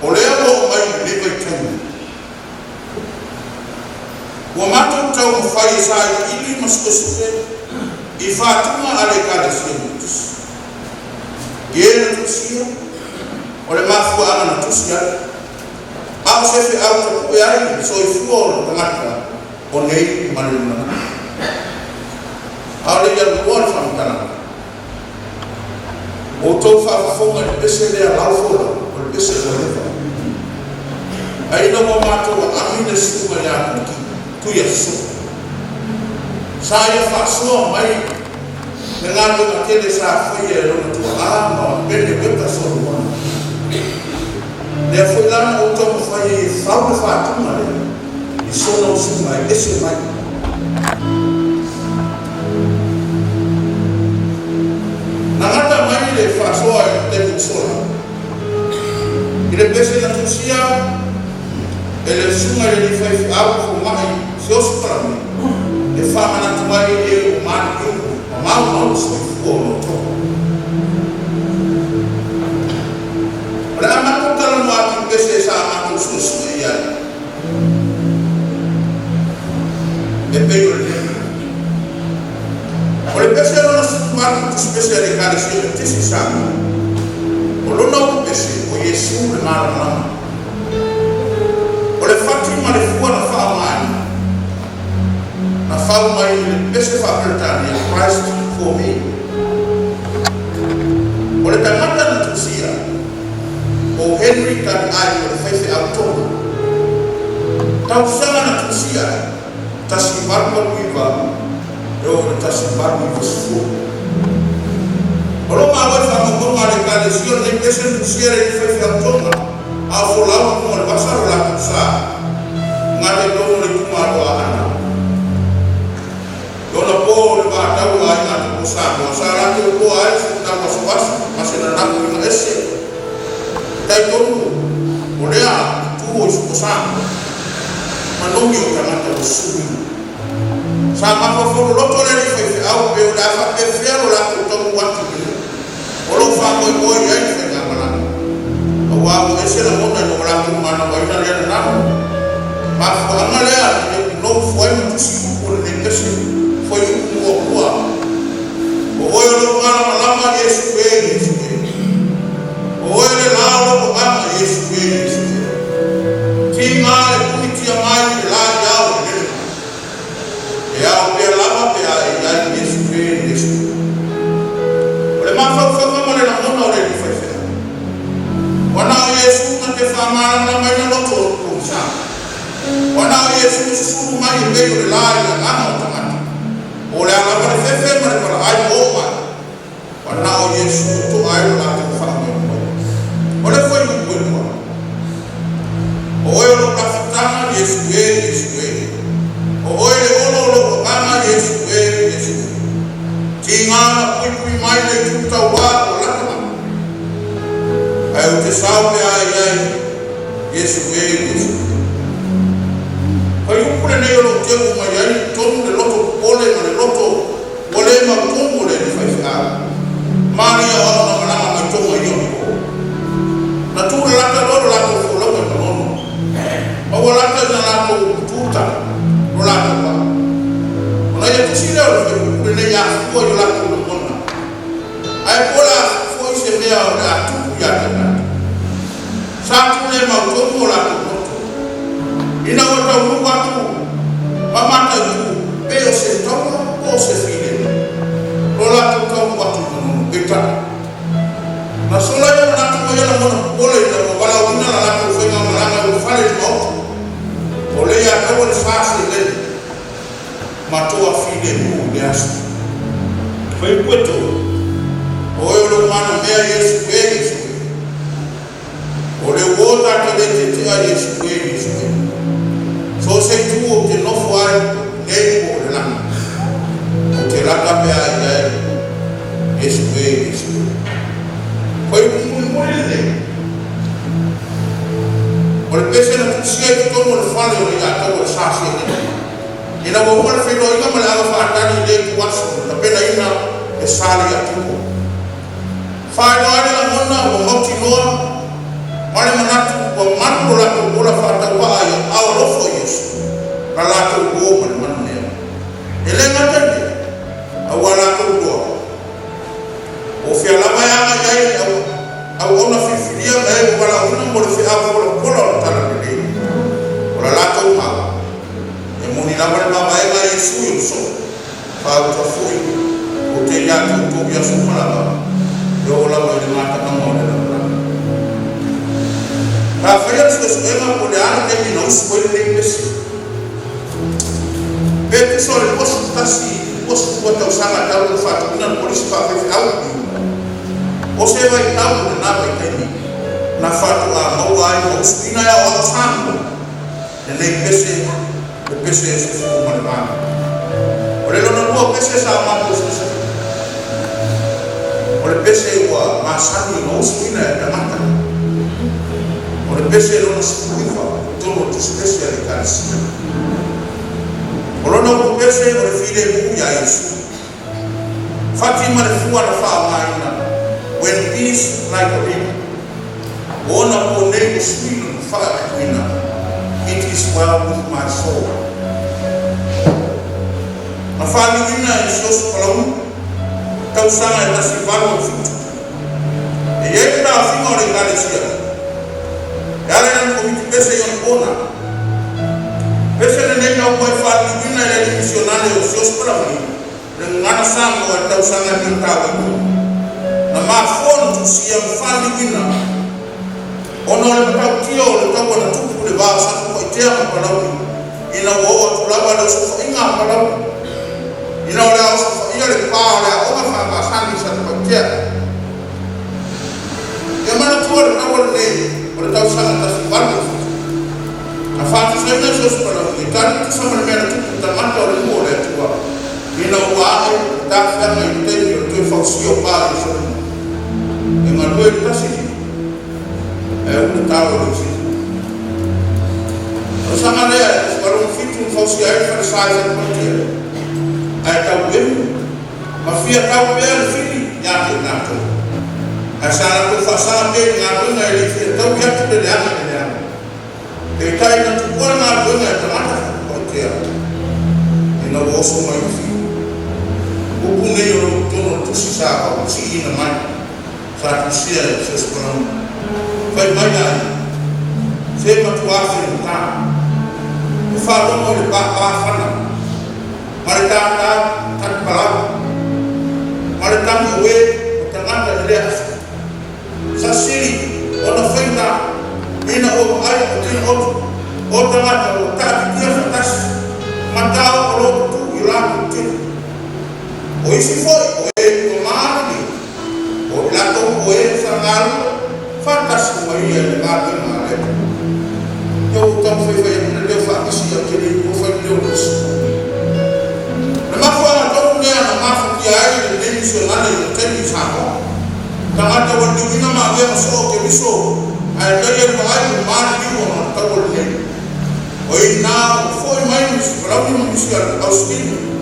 O lea ua oo mai i lenei vaitaimi, ua matou taumafai e sailiili ma suesue i faatuga a le Ekalesia Metotisi. I e na tusia, o le mafuaaga na tusi ai, a o se feau tapue ai le soifua o le tagata o nei ma le lumanai. A o le i aluloa le faamatalaga, Ua outou faafofoga i le pese lea laufolau, o le pese ua leva. Ae ina ua matou aami le susuga ia Kuki Tuiasosopo, sa ia faasoa mai le galuega tele sa faia e lona tuaa ma Pene Wepa Solomona. Lea foi la na ou taumafai ai e fau le faatuga lea i sona usuga e ese mai. Na gata mai le faasoa i le taimi ua sola, i le pese na tusia e le Susuga i le Alii Faifeau Fomai Siaosi Palame e faamanatu ai e ua maliliu ma maumau le soifua o outou. O le a matou talanoa atu i pese sa matou suesue i ai. E pei o lenei. O le pese lona 18 tusipese a le Ekalesia Metotisi i Samoa. O lona upu pese, o Iesu le Malamalama. O le fati ma le fua na faaaogaina, na fau mai i le pese faa-Peretania, Christ for me. O le tagata na tusia, O Henry Taliai o le faifeau tonu. Tausaga na tusia ai, 1889 e oo i le 1890. O lo malo i faamaumauga a le Ekalesia o lenei pese na tusia e le faifeau Tonga a o folau i luga o le vasa lo latou sa gata i totonu o le itumalo o Aana. Lona po o le vatau o aiga tupu o Samoa, sa latou iloa ai se tau asoaso ma se lalago iga ese. E talitonu o lea itu o isupo Samoa, manogi o tagata ua susunu. Sa mafaufau loloto le alii faifeau pe o le a faapefea lo latou taunuu atu i le nuu o lo o faamoemoe i ai le faigamalaga. Aua ua ese lagona ina ua latou manavaina lea lalago. Mafuaaga lea i le nofo ai ma tusi upu o lenei pese fuaiupu muamua, O oe o lou malamalama, Iesu e, Iesu e. O oe le la o lou agaga, Iesu e, Iesu e. Tiga le punitia mai i le la i ao e lele mai. E ao pea lava pe a e i ai Iesu e, Iesu e. O le mafaufauga ma le lagona o le alii faifeau. Ua na o Iesu na te faamalamalamaina loto o pogisa. Ua na o Iesu na susulu mai e pei o le la i le agaga o tagata. Po o le a lava le fefe ma le valaai ma oo mai. Ua na o Iesu e toa ai lo latou faamoemoe. O le fuaiupu e lua. O oe o lou lafutaga, Iesu e, Iesu e. O oe le olo o lou agaga, Iesu e, Iesu e. Tiga na puipui mai le itu tauā ua lata mai. Ae ou te sao pe a i ai, Iesu e, Iesu e. Fuaiupu lenei o lou teu mai ai i totonu le loto popole ma le loto ua le mautonu o le alii faifeau. Malia o au na malaga mai Tonga i ona po. Na tulalata loa lo latou tutala lo latou paa. Ona ia tusi lea o le fuaiupu lenei afua i o latou lagona. Ae po o le a foi se mea o le a tupu ia te tatou. Sa tulemau tonu o latou loto. Ina ua taunuu atu ma mataitu pe o se taua po o se filemu lo latou taunuu atu i Manono. Peitai, na sola ia manatu ma ia lagona popole ina ua valaauina la latou faigamalaga e ulufale i le Maota o le ia taua le sa seleni ma toa filemu i le aso. Fuaiupu e 3. O oe o lou manamea Iesu e, Iesu e. O le uo ta te le tietia Iesu e, Iesu e. So o se itu ou te nofo ai nei po o le lagi, ou te lata pea i ai Iesu e, Iesu e. Fuaiupu mulimuli lenei. O le pese na tuusia i totonu o le fale o le iataua o le sa seleni. Ina ua uma le feiloaiga ma le ava faatali i lea ituaso na tapenaina e Saleatupo. Faailoa ai le lagona ua mautinoa ma le manatu ua malu lo latou ola faatauvaa i aao alofa o Iesu, la latou uo ma le manumea. E le gata i lea, a ua latou iloa, po o fea lava e agai ai le auauna filifilia ma e ua valaauina mo le feau folafola o le Talalelei, o la latou mau, e moni lava le mavaega a Iesu i ona soo. Faauta foi, ou te ia te outou i aso uma lava, e oo lava i le matagaga o le lalolagi. Sa faia le suesuega po o le a le taimi na usu ai lenei pese. Pe tusa o le 21 i le 22 tausaga talu ona faatuina le Kolisi Faafaifeau i Piula, o se vaitau o lena vaitaimi na faatoa maua ai ma usuina e aoao Samoa lenei pese, le pese e 18. O le lona lua o pese sa matou suesueina, o le pese ua masani ona usuina e tagata. O le pese lona 19 i totonu o le tusi pese a le Ekalesia. O lona upu pese o le filemu iā Iesu. Fati ma le fua na faaaogaina, When peace like a river. O ona po nei ua sui lona faaupuina, It is well with my soul. Na faaliuina e Siose Palauli, tausaga e 1887. E i ai le taofiga o le Ekalesia e ala i lana komiti pese i ona pona. Pese lenei na uluai faaliliuina e le alii misionale o Siose Palauli, le gagana Samoa i le tausaga e 19. Na mafua ona tusia ma faaliliuina ona o le matautia o le taua na tupu i le va o Satupaitea ma Palauli ina ua oo atu lava le osofaiga a Palauli ina o le a osofaia le pa o le aoga faamasani i Satupaitea. Ia manatua le taua lenei o le tausaga 1887. Na faatusaina e Siose Palauli e tali tusa ma le mea na tupu i tagata o le nuu o le Atua ina ua ae le tafiaga i le taimi o le toe fausia o pa i Ierusalema. E galue i le tasi lima, ae ua le tao i le isi lima. Tausaga lea e 1807 na fausia ai le falesa i Satupaitea, ae tau emu ma fia tau pea le fili ia te i latou. Ae sa latou faasaga pea i le galuega e le i fia taui atu le leaga i le leaga. Peitai na tupua le galuega e tagata Satupaitea ina ua oso mai le fili. Upu nei o lo o i totonu o le tusi sa faapusiina mai. Sa tusia e Siose Palauli. Fai mai a ia, Se matuā faigata, e faalogo i le pāpā fana, ma le tātā talipalau, ma le tagi oe o tagata i lea aso. Sa sili ona faigata ina ua vaai o tino otu o tagata ua taatitia faatasi ma tao o lo o tutū i o latou tino. O isi foi o e ua maliliu, o i latou o e sa galulue faatasi ma ia i le galuega a le Atua. Ia ua ou taumafai atu le leo faavisi ae ou te le iloa fai le leo lusi. O le mafuaaga tonu lea na mafatia ai lenei misionale i ona taimi i Samoa. Tagata ua liliuina ma avea ma soo o Keriso ae tai e lua ai ua maliliu ona o le taua lenei. O i ina ua foi mai nisi Palauli ma nisi Ausitini.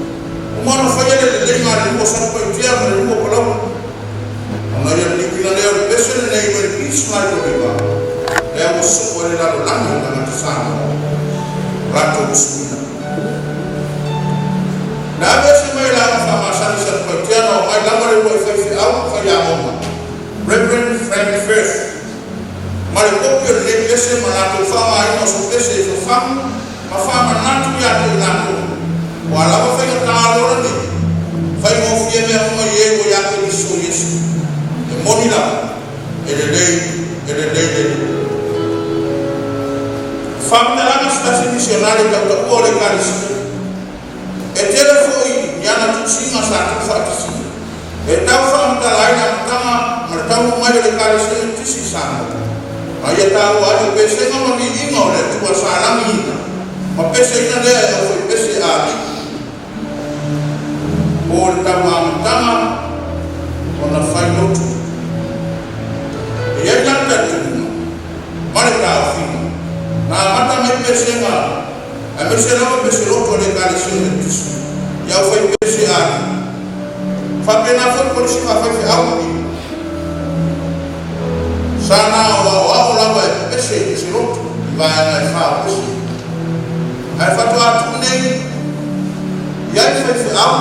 Uma ona faia le leleiga a le nuu o Satupaitea ma le nuu o Palauli. Ona ia liliuina lea o le pese lenei mai le East Side o River, lea ua soo ai le lalolagi o tagata Samoa. latou usuina. Na aveese mai le Aoga Faamasani i Satupaitea na omai lava le uluai faifeau faiaoga, Rev. Frank Firth, ma le kopi o lenei pese ma latou faaaogaina o se pese e fafagu ma faamanatu ia te i latou. O a lava faigata o le ola nei, faigofie mea uma i e ua ia Keriso Iesu. E moni lava, e lelei, e lelei le Alii. Faamatalaga se tasi misionari tautaua o le Ekalesia. E tele foi ni ana tusiga sa tuufaatasia e tau faamatala ai le amataga ma le taunuu mai o le Ekalesia Metotisi i Samoa, ma ia taua ai o pesega ma viiga o le Atua sa lagiina ma peseina lea e aufaipese a alii. Po o le tau amataga ona fai lotu. E i ai la le talitonuga ma le taofiga na amata mai pesega aemaise lava peseloto a le Ekalesia Metotisi i aufaipese a alii. Faapena foi kolisi faafaifeau ma i sa na o aoao lava e pepese i peseloto i vaega e fa o pese. Ae faatoa tuu nei i ai faifeau,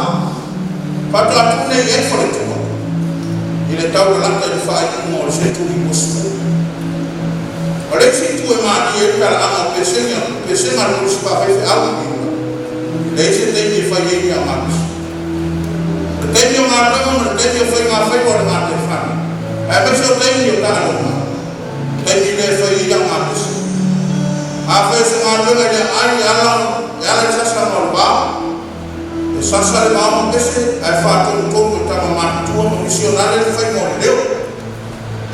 faatoa tuu nei i ai faletua i le tau lalata i le faaiuga o le seturi 20. O le isi itu e malie ai le talaaga o pesega, pesega a le kolisi faafaifeau i Iuta, e leai se taimi e fai ai ni aumapese. O le taimi o galuega ma le taimi o faigafaiva o le gataifale, aemaise o taimi o taaloga, taimi lea e fai ai aumapese. Afai o se galuega e le aai e ala e ala i sasa ma o le vao, e sasa le vao ma pese ae faatonutonu e tama matutua ma misionare le faiga o le leo.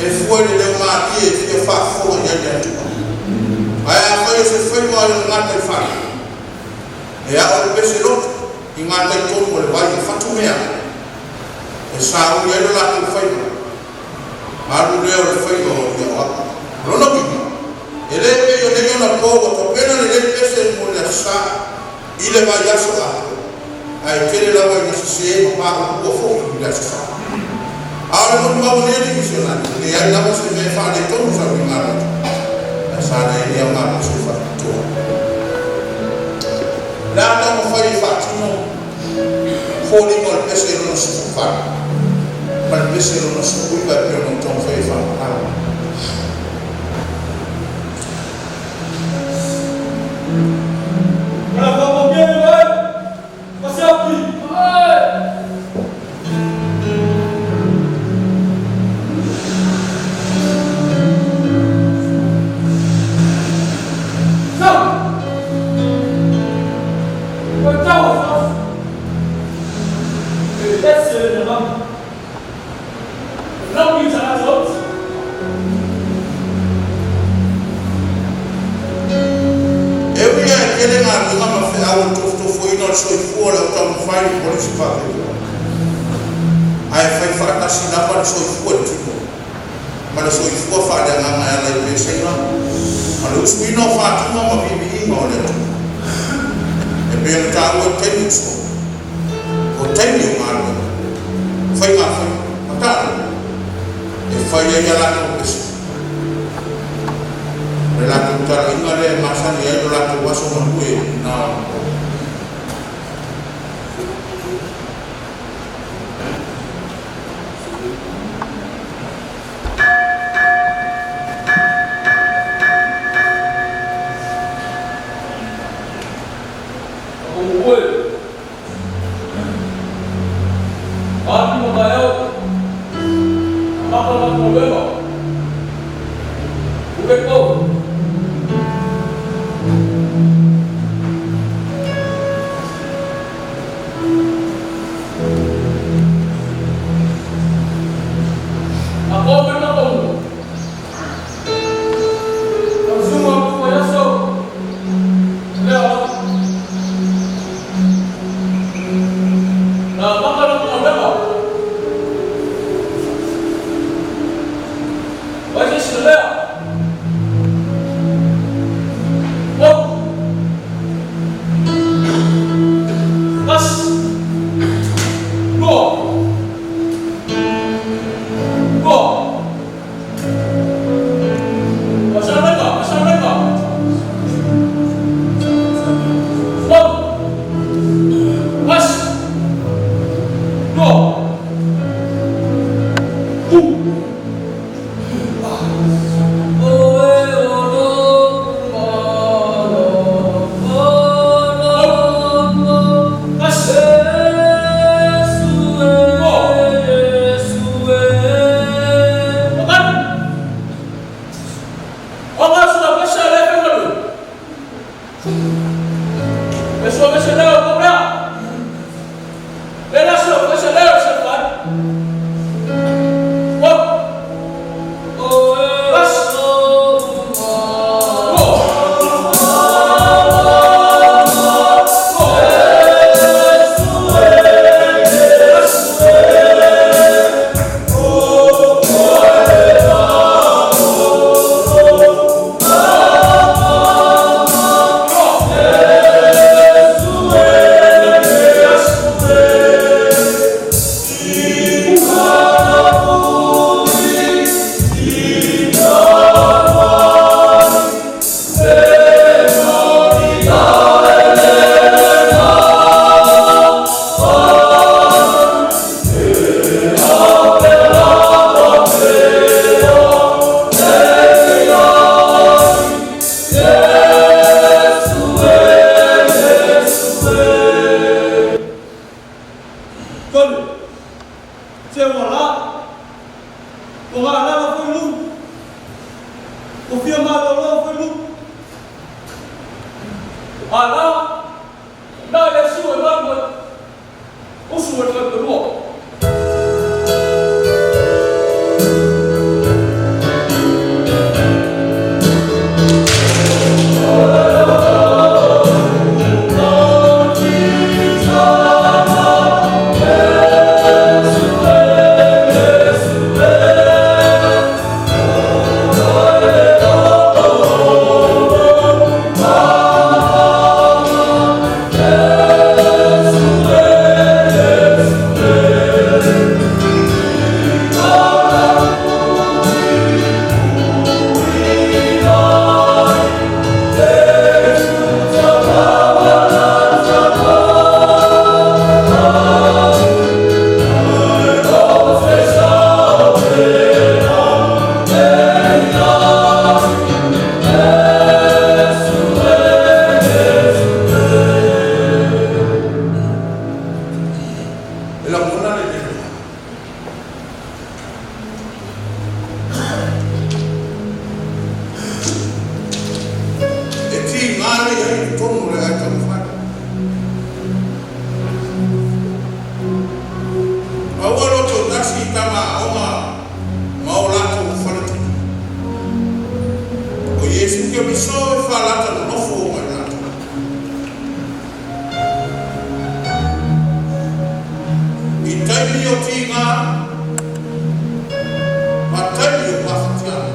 E fua i le leo malie e fia faafofoga i ai le Atua. Ae afai o se faiva i le gataifale, e ao le pese loto i gatai tonu o le vai e fatumea, e saui ai lo latou faiva, alu lea o le faiva o ia oaʻa. O lona uiga, e le pei o nei ona po ua tapena lelei pese mo le Aso Sa i le vaiaso atoa, ae tele lava ina sese ma paupua foi i le Aso Sa. A o le molimau a nei alii misionari, e leai lava se mea e faaletonu sauiga loto, ae sa leai ni aoga pese faapitoa. O le a taumafai e faatino foliga o le pese lona 18 ma le pese lona 19 e pei ona ou taumafai e faamatala. E ui lava e tele galuega ma feau o le tofotofoina o le soifua o le au taumafai i polisi faapitoa, ae fai faatasi lava le soifua i le tino ma le soifua faaleagaga e ala i pesega ma le usuina o faatuga ma viiviiga o le Atua. E pei ona taua i le taimi ua sola, o taimi o galuega, faigafaiva ma taaloga e fai ai a latou pesega. O le latou talaiga lea e masani ai lo latou aso galue i na ona. E sua vese leo ko mea. Le laso vese leo se fai. Wa. Bas. Tolu, se ua la, ua galala foi lu, ua fia malolo foi lu. A la, na Iesu e malu ai, usu e le faipelua. E lagona le leo. E tiga le i ai i totonu o le ae taumafai. Aua lo toatasi i tama aoga ma o latou faletupe. O Iesu Keriso e faalata nonofo ma i latou. I taimi o tiga ma taimi o mafatiaga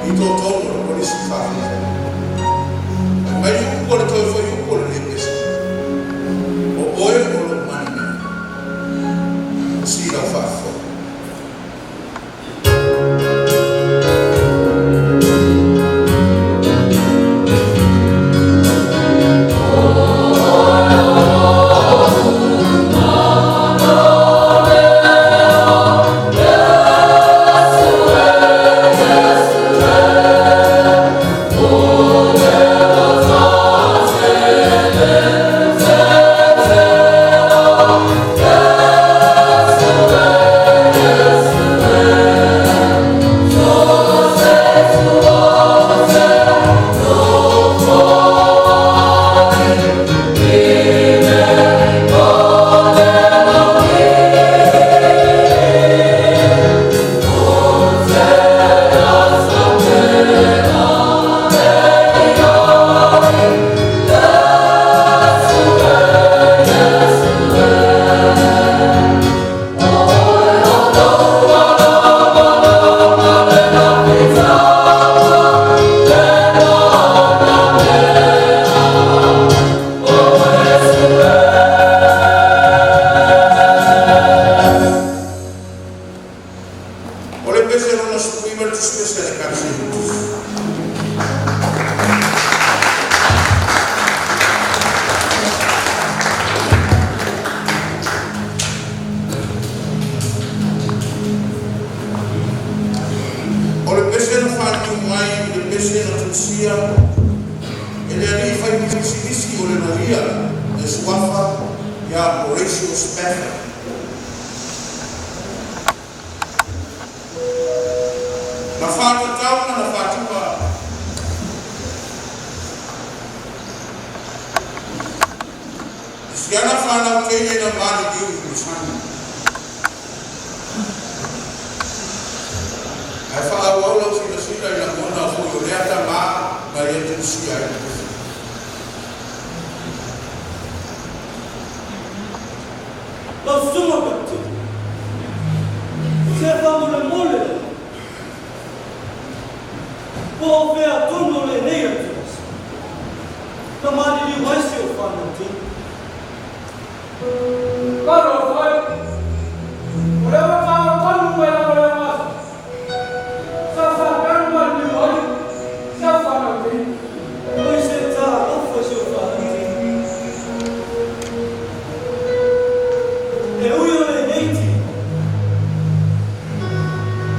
i totonu o le Kolisi Faafeafea. Fai mai upu a le toe fuaiupu o lenei pese, O oe o lou money man. Si lau faafofoga. O le pese lona 19 le tusi pese a le Ekalesia i Tusi. O le pese na faaliu mai i le pese na tusia e le alii faipisinisi o le loia le suafa ia Horatio Spafford. Na faatatau ma na faatupa Si ana fanau teine na maliliu i masani. Ae faaauau lau silasila i lagona foi o lea tamā na ia tusia ai le tofi. Lau Susuga Kapitini, se faamolemole lava, po o fea tonu o lenei atuvasa na maliliu ai si ou fanau teine. Talofa e! O lea ua taua tonu mai lava lea aso sa faapea ona maliliu ai si au fanau teine. Oi se talofa si ou fanau teine. E ui o lenei tino,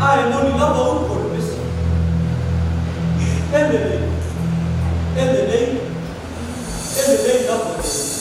ae moni lava upu o le pese. E lelei, e lelei, e lelei lava le lelei.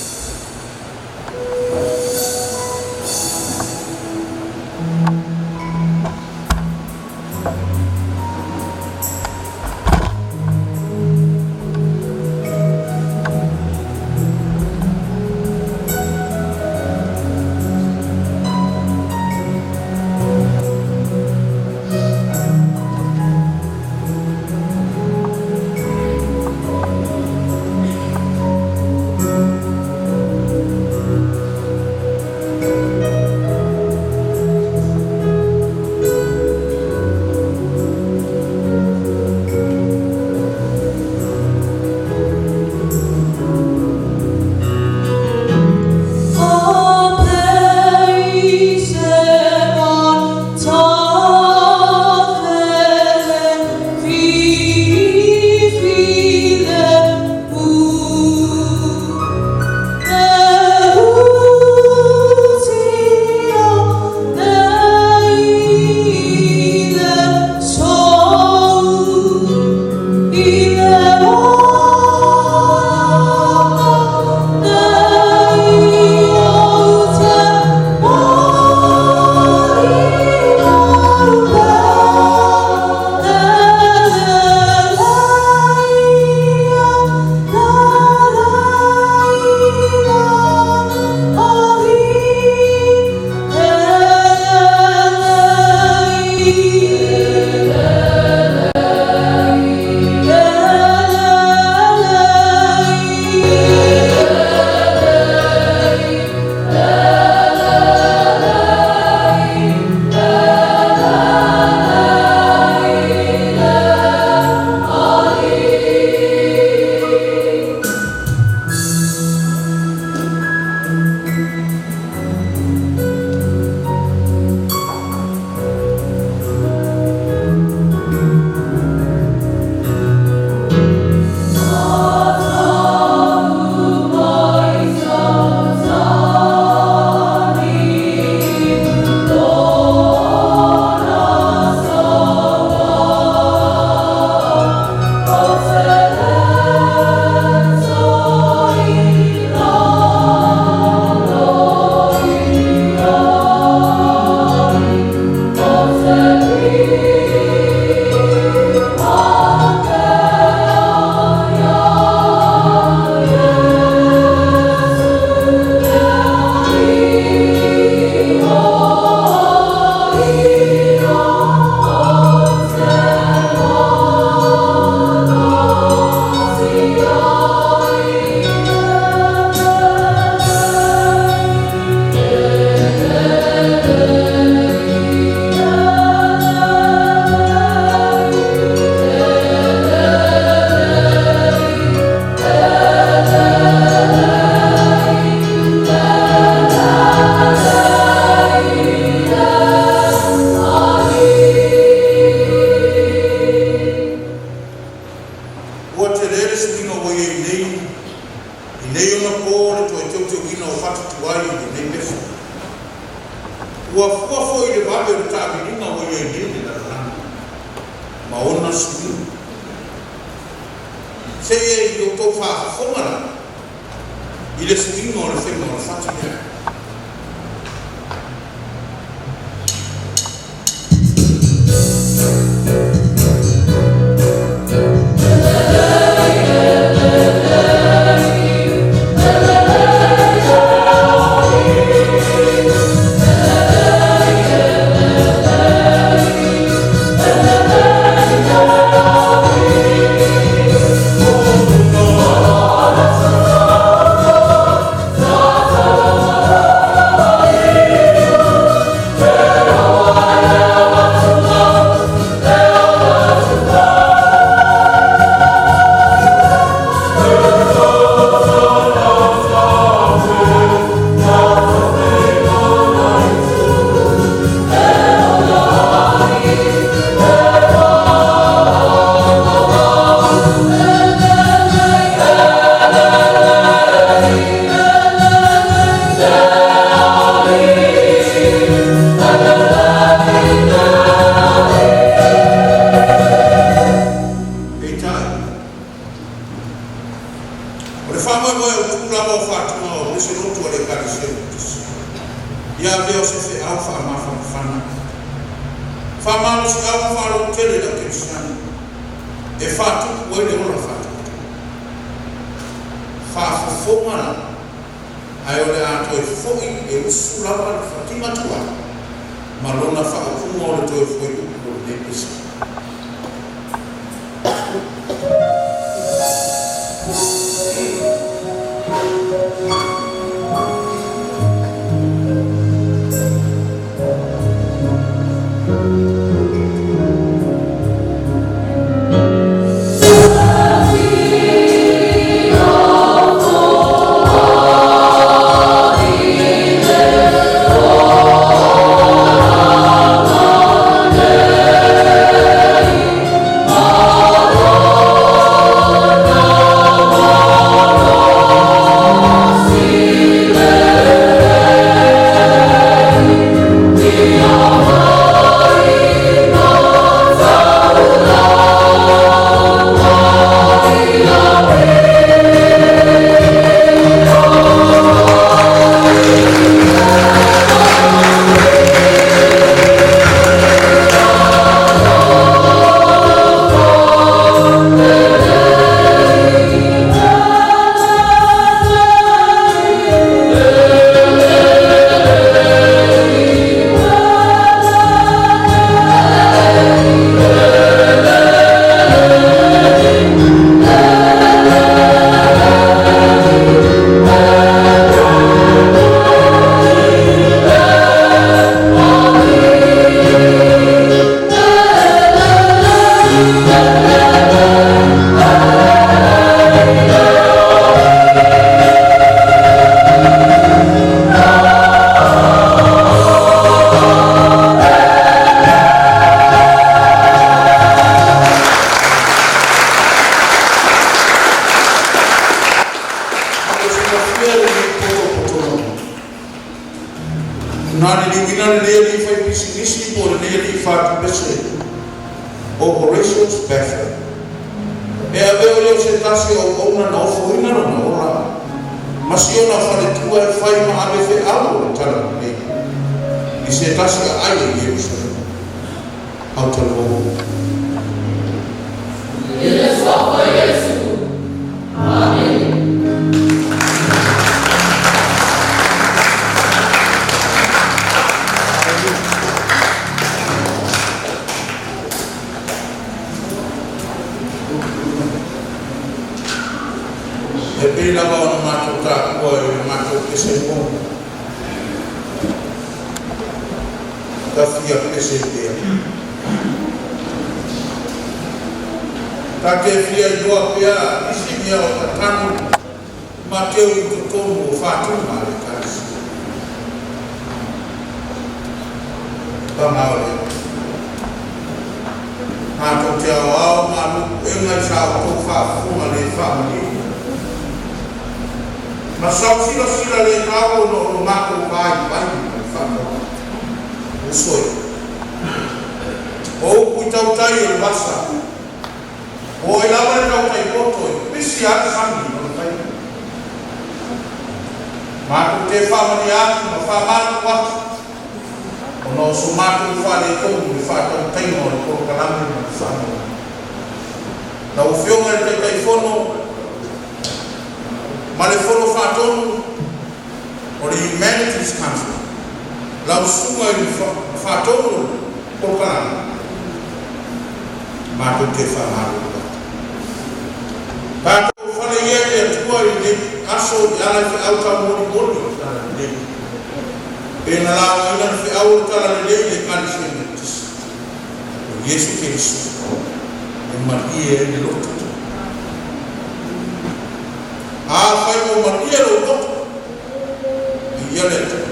Ua tele le suiga ua i ai nei i nei ona po le toe teuteuina o fatu tuai i lenei pefu. Ua fua foi i le vave o le taamiliga ua i ai nei le lalolagi ma ona suiga. Se i outou faafofoga la i le suiga o le faiga o le fatu lea. faamoemoe autū lava o faatuga o pese lotu a le Ekalesia Metotisi, ia avea o se feau faamafanafana, faamalosiau ma faalototele i le au kerisiano e faatupu ai le ola faatuputupu. Faafofoga la, ae o le a toe fo'i e usu lava le fatiga tuai ma lona faaupuga o le toe fuaiupu o lenei pese. Mo le silafia lenei potopotoga, na liliuina lenei alii faipisinisi po o lenei alii fatupese o Horatio Spafford e avea o ia o se tasi o auauna na ofoina lona ola ma si ona faletua e fai ma ave feau o le Talalelei i se tasi aai o Ierusalema. Aotearoa. I le Suafa o Iesu. Amene. E pei lava ona matou taua i le matou pese mua, ta fia pese pea. Ta te fia iloa pea nisi mea o ta tanu ma teu i totonu o faatuga a le Ekalesia. Paga o lea, matou te aoao ma alu puega i sa outou faafofoga le faamalieina. Ma sau silasila le tau ona o lo matou vaivai ma le faanoanoa. Uso e. O upu i tautai o le vasa, o ai lava le tautai poto e pisi a le sami i lona taimi. Matou te faamalie atu ma faamalulu atu ona o so matou faaletonu i le faatautaiga o le polokalame ma le faanoanoa. Lau Afioga i le Taitaifono ma le Fono Faatonu o le Humanities Council, lau susuga i le Faatonu o le polokalame, matou te faamalulu atu. Tatou fale ia i le Atua i lenei aso i ala i feau taumolimoli o le Talalelei. Pe na laugaina le feau o le Talalelei i le Ekalesia Metotisi o Iesu Keriso e malie ai le loto. Afai ua malie lou loto, viia le Atua.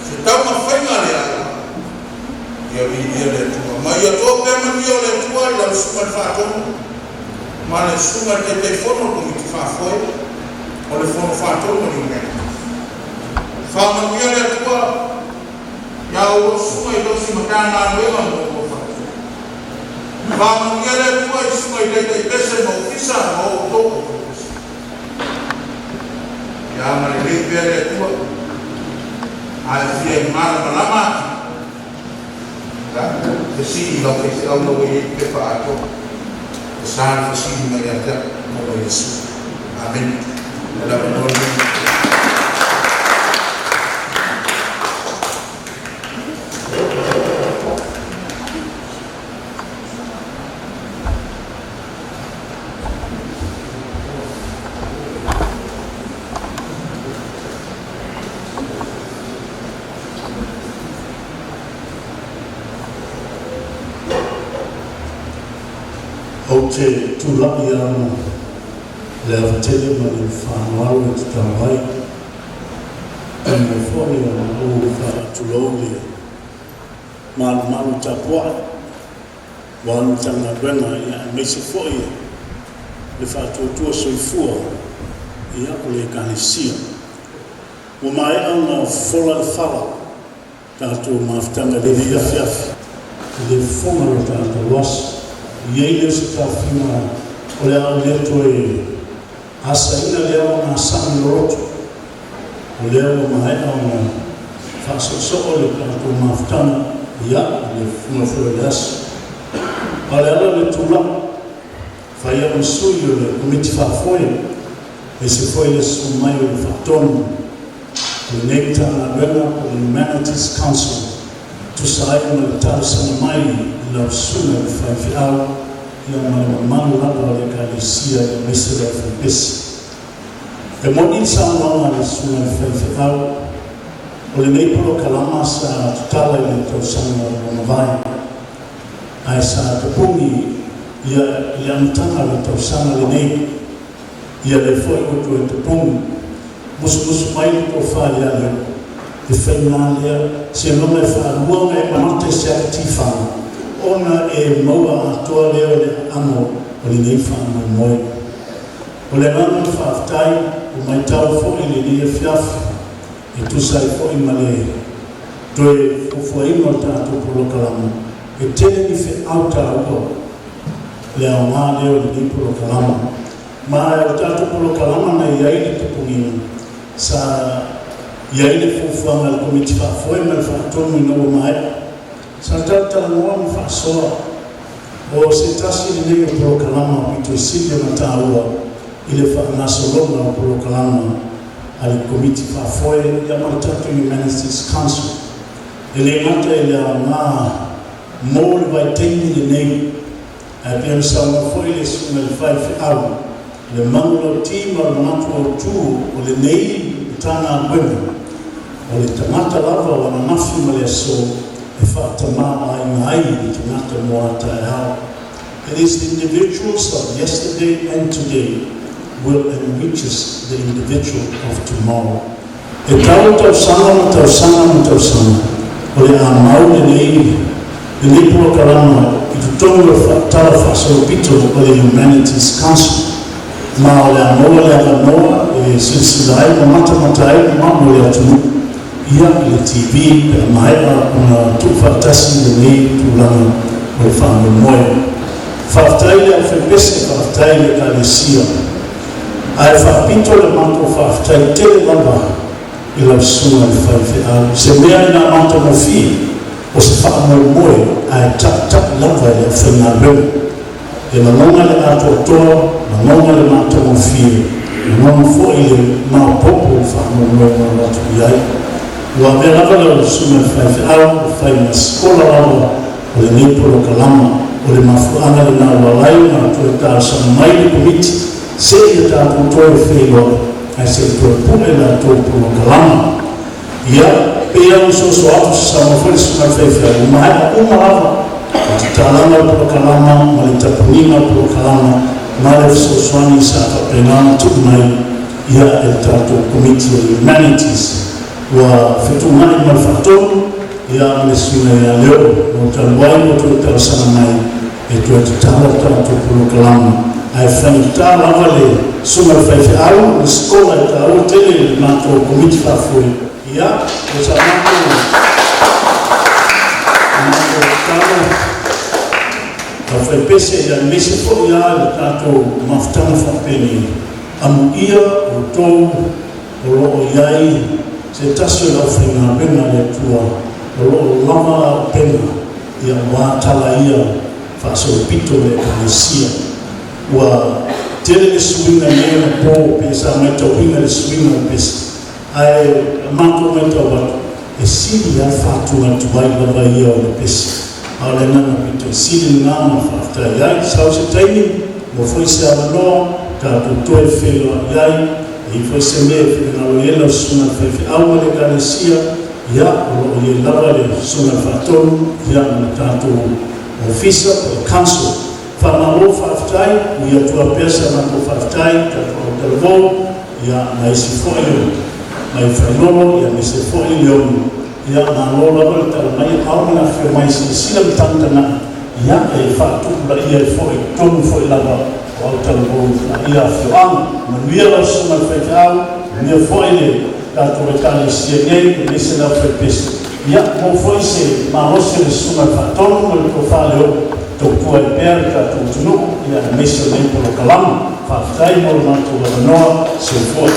Se taumafaiga le aiga, ia viia le Atua. Ma ia toa pea manuia o le Atua i lau Susuga i le Faatonu ma le Susuga i le Taitaifono o le Komiti Faafoe o le Fono Faatonu a Niumea. Faamanuia le Atua iā outou susuga i tausi Matagaluega mo outou faletua. Faamanuia le Atua i susuga i taitaipese ma ofisa ma outou aufaipese. Ia agalelei pea le Atua, a e fia malamalama atu, ia, fesili i lau faifeau la ua i ai le pepa atoa. E sa le fesili mai ia te au, ona o Iesu. Amene. O le avanoa lenei. Ou te tulai ana le ava tele ma le faaaloalo e tatau ai, e mai foi ona ou faatulou le malumalu tapuai ua le Matagaluega aemaise foi le faatuatua soifua o le Ekalesia. Ua maea ona fofola le fala tatou mafutaga i lenei afiafi i le fofoga o le tatou aso. E i ai lea o se taofiga o le a ou le toe asaina lea ogasami loloto, o lea ua maea ona faasoosoo le tatou mafutaga i le fofoga foi o le aso. A o le ala o le tulai, fai au ma sui o le Komiti Faafoe, aemaise foi le susu mai o le Faatonu o lenei Matagaluega po o le Humanities Council, tusa ai ma le talosaga mai i lau susuga i le faifeau ma le mamalu lava o le Ekalesia aemaise le aufaipese. E moni le saunoaga a le susuga i le faifeau, o lenei polokalama sa tatala i le tausaga ua mavae, ae sa tapuni ia i le amataga o le tausaga lenei. Ia lea foi ua toe tapuni. Musumusu mai le tofa ia Leo, e faiga lea, seiloga e faalua ona e mata i se ata tifaga, ona e maua atoa lea o le aano o lenei faamoemoe. O le agaga o le faafetai, ua maitau foi i lenei afiafi, e tusa ai foi ma le toe fuafuaina o le tatou polokalama, e tele ni feau taua le aoga lea o lenei polokalama. Ma o le tatou polokalama na i ai le tapuniga, sa i ai le fuafuaga a le Komiti Faafoe ma le Faatonu ina ua maea, sa talatalanoa ma faasoa. O se tasi lenei o polokalama pito sili ona taua i le faagasologa o polokalama a le Komiti Faafoe ma le tatou Humanities Council. E le gata i le aoga mo le vaitaimi lenei, ae pei ona saunoa foi le susuga i le faifeau, le manulauti ma le manatu autu o lenei Matagaluega, o le tagata lava o ananafi ma le aso e faatamāvaaiga ai le tagata mo a taeao. It is the individuals of yesterday and today will enriches the individual of tomorrow. E tau tausaga ma tausaga ma tausaga, o le a mau lenei lenei polokalama i totonu o le tala faasolopito o le Humanities Council, ma o le a maua le avanoa e silasila ai ma matamata ai le mamalu o le atunuu i le TV pe a maea ona tuufaatasi lenei tulaga o le faamoemoe. Faafetai i le aufaipese, faafetai i le Ekalesia. Ae faapito le matou faafetai tele lava i lau susuga i le faifeau. O se mea ina matagofie, o se faamoemoe ae taʻitaʻi lava i le aufaigaluega. E lagona le atoatoa, lagona le matagofie, lagona foi le maopoopo o le faamoemoe na alu atu i ai. Ua avea lava lau susuga i le faifeau e fai ma sikola lava o lenei polokalama. O le mafuaaga lena ua ala ai ona toe talosaga mai le Komiti seia tatou toe feiloai ae se i toe pule latou polokalama. Ia, pei lava ona soso atu se saunoa foi le susuga i le faifeau, ua maea uma lava le tatalaga o le polokalama ma le tapuniga o le polokalama ma le fesoasoani sa faapena ona tuu mai e le tatou Komiti o le Humanities. Ua fetuunai ma le Faatonu ma le susuga ia Leo mo talu ai ua toe talosaga mai e toe tatala le tatou polokalama, ae faigata lava le susuga i le faifeau le sikola e taua tele i le matou Komiti Faafoe. O sa matou tatalo. Aufaipese ia aemaise foi a le tatou mafutaga faapenei, amuia outou o lo o i ai se tasi o le aufaigaluega a le Atua o lo o lava auupega ia aua tala ia faasolopito o le Ekalesia. Ua tele le suiga i nei ona po pe sa maitauina le suiga o le pese, ae matou maitau atu, e sili lava le faatuatuai lava ia o le pese. A o le agaga pito sili lena ma faafetai ai. Sau se taimi, maua foi se avanoa tatou toe feiloai ai, e i ai foi se mea e finagalo i ai lau susuga i le faifeau ma le Ekalesia, ia, o lo o i ai lava le susuga i le Faatonu, ia, ma le tatou Ofisa po o le Council. Faamalo faafetai, ui atu lava pea sa matou faafetai i tatou autalavou, ia, ma isi foi o mai Failolo, ia, aemaise foi Leono. Ia, malo lava le tala mai ao ma le afifio mai e silasila ma tagatagai, ia, e faatupulaia ai foi i totonu foi lava o autalavou i ia afioaga. Manuia lau susuga i le faifeau, manuia foi le tatou Ekalesia nei, aemaise le aufaipese. Ia, maua foi se malosi o le Susuga i le Faatonu ma le Tofa Leopo e tautua ai pea le tatou atunuu, ia aemaise o nei polokalama. Faafetai mo le matou avanoa. Soifua.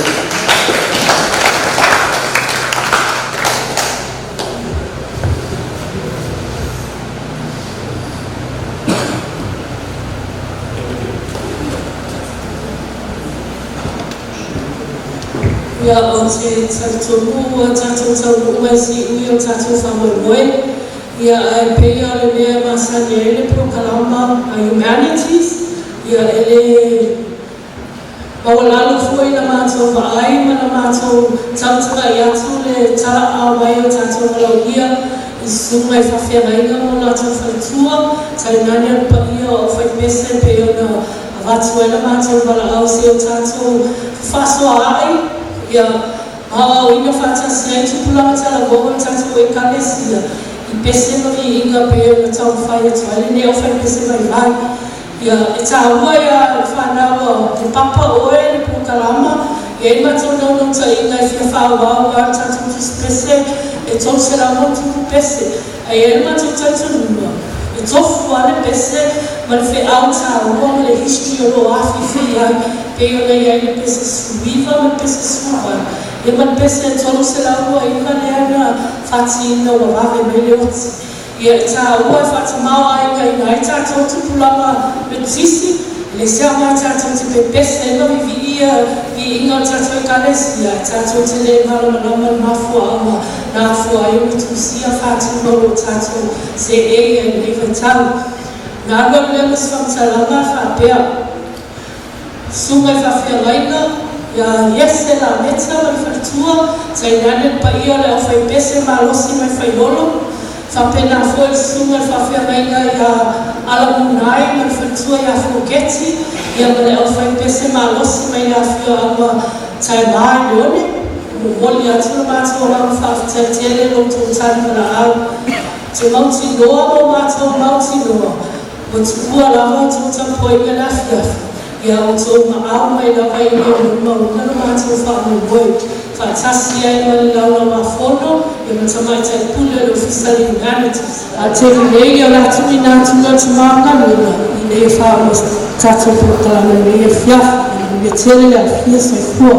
Ia, ou te talitonu ua tatou taunuu mai siui o tatou faamoemoe, ia, ae pei o le mea e masani ai le polokalama a Humanities, ia, e le maualalo foi la matou vaai ma la matou tagatagai atu le talaaao mai o tatou valaaulia i susuga i faafeagaiga ma o latou faletua, tainane o le paia o aufaipese pei ona Avatu ai la matou valaau se o tatou fefaasoaai, ia aoaoina faatasi ai tupulaga talavou o le tatou Ekalesia i pese ma viiga pei ona taumafai atu ai lenei aufaipese vaivai. Ia, e taua ia le fanau a le papa oe le polokalama, e i ai le matou naunautaiga e fia faaauau a le tatou tusipese e 300 ma ono pese. Ae i ai le matou talitonuga, e tofu lava le pese ma le feau taua ma le history o lo o afifi ai, pei ona i ai le pese 19 ma le pese 18, ia ma le pese 329 lea na fatiina ua vave mai le oti. Ia, e taua e faatamaoaigaina ai tatou tupulaga Metotisi, e le se aoga tatou te pepese ai ma viviia viiga o le tatou Ekalesia, ae tatou te le malamalama i le mafuaaga na afua ai ona tusia faatino o lo o tatou seei ai i lenei vaitau. Na alu alu lea ma se faamatalaga faapea, Susuga i faafeagaiga ia Iese Lameta ma le faletua, tainane le paia o le aufaipese malosi mai Failolo, faapena foi le susuga i le faafeagaiga ia Alamunai ma le faletua ia Foketi, ia ma le aufaipese malosi mai le afioaga Taema i Leone. E momoli atu le matou agaga faafetai tele i lo outou tali valaau. Te mautinoa ma o matou mautinoa Ua tuua lava outou tapuaiga i le afiafi, ia outou maau mai lava i mea maumauina lo matou faamoemoe, faatasi ai ma le Laulau-a-Fono ia ma Tamaitai Pule o le Ofisa o le Humanities. A tele nei o le a tuuina atu lea tama o galuega ina ia faauma se tatou polokalame i lenei afiafi. Ia manuia tele le alofia. Soifua.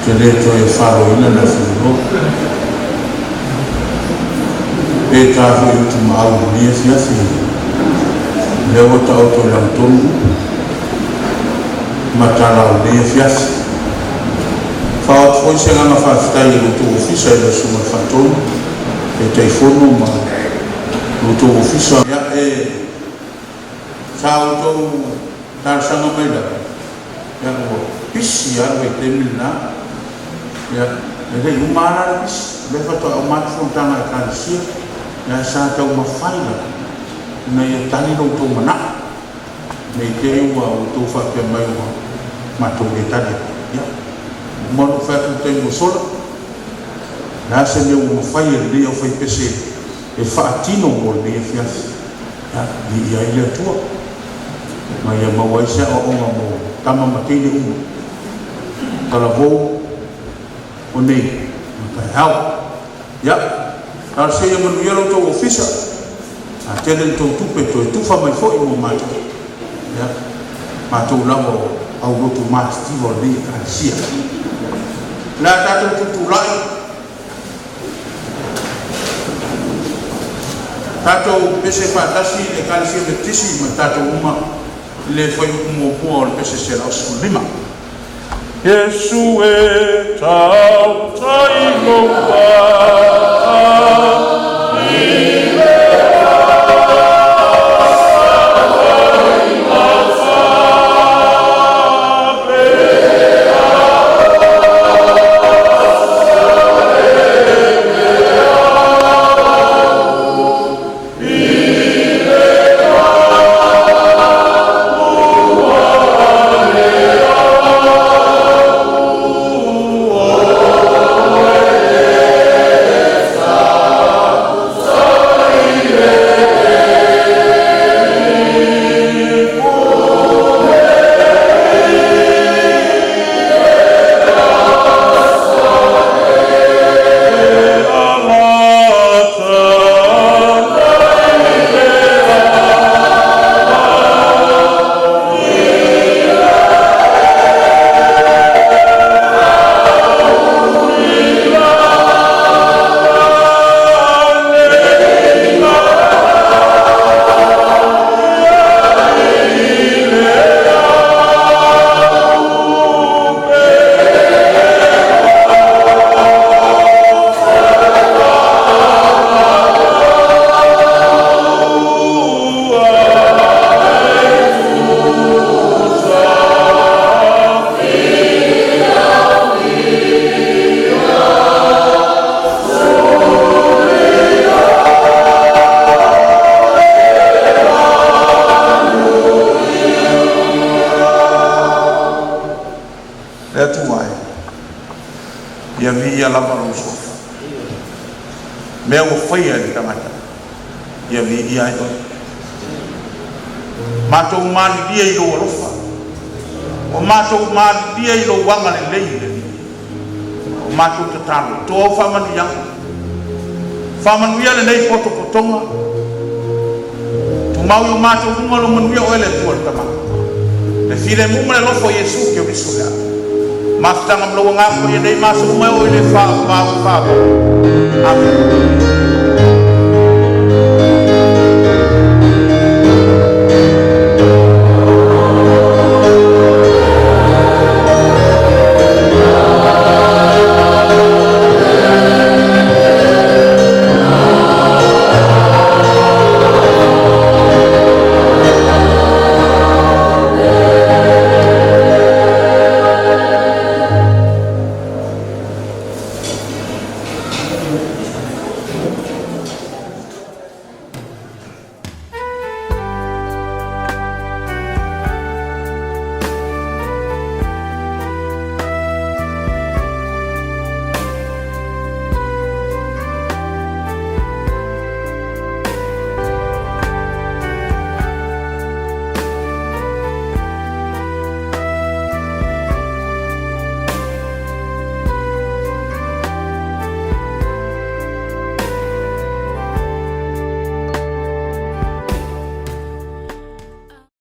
Ou te le toe faloina le afiloa. Pe ta foi utumaau i lenei afiafi, o lea ua taoto i lagatonu matala o lenei afiafi. Fao atu foi se agaga faafetai i lo outou ofisa i lau Susuga i le Faatonu, Taitaifono ma lo outou ofisa. Ia, e Sa outou talosaga mai lava, ia ua pisi lava le vaitaimi lena, ia e le i uma lava la le pisi, o lea faatoa uma atu fonotaga a Ekalesia, ia ae sa taumafai lava ina ia tali lo outou manao, ne i te i ua outou faapea mai ua matou le tali atu. Ia, ua uma ona ou fai atu i le taimi ua sola, o le a se mea ua mafai e lenei aufaipese e faatino mo lenei afiafi? Ia, viia ai le Atua. Ma ia maua ai se aoaoga mo tama ma teine uma, talavou o nei ma taeao. Ia, talosia ia manuia lo outou ofisa, a tele ni tou tupe toe tufa mai foi mo matou, ia, matou lava o aulotu matitiva o lenei Ekalesia. O le a tatou tutulai. Tatou pese faatasi i le Ekalesia Metotisi ma tatou uma i le fuaiupu muamua o le pese 115. Iesu e tautai lou vaa i le Le Atua e, ia viia lava lou suafa. Mea ua faia e le tagata, ia viia ai oe. Matou malilie i lou alofa, ua matou malilie i lou agalelei le Alii. O matou tatalo, toa au faamanuiaga. Faamanuia lenei potopotoga. Tumau i o matou luga lou manuia oe le Atua le Tama. Le filemu ma le alofa o Iesu Keriso le Alii. Mafutaga ma lou Agaga Paia nei ma aso uma e oo i le faavavau. Amene.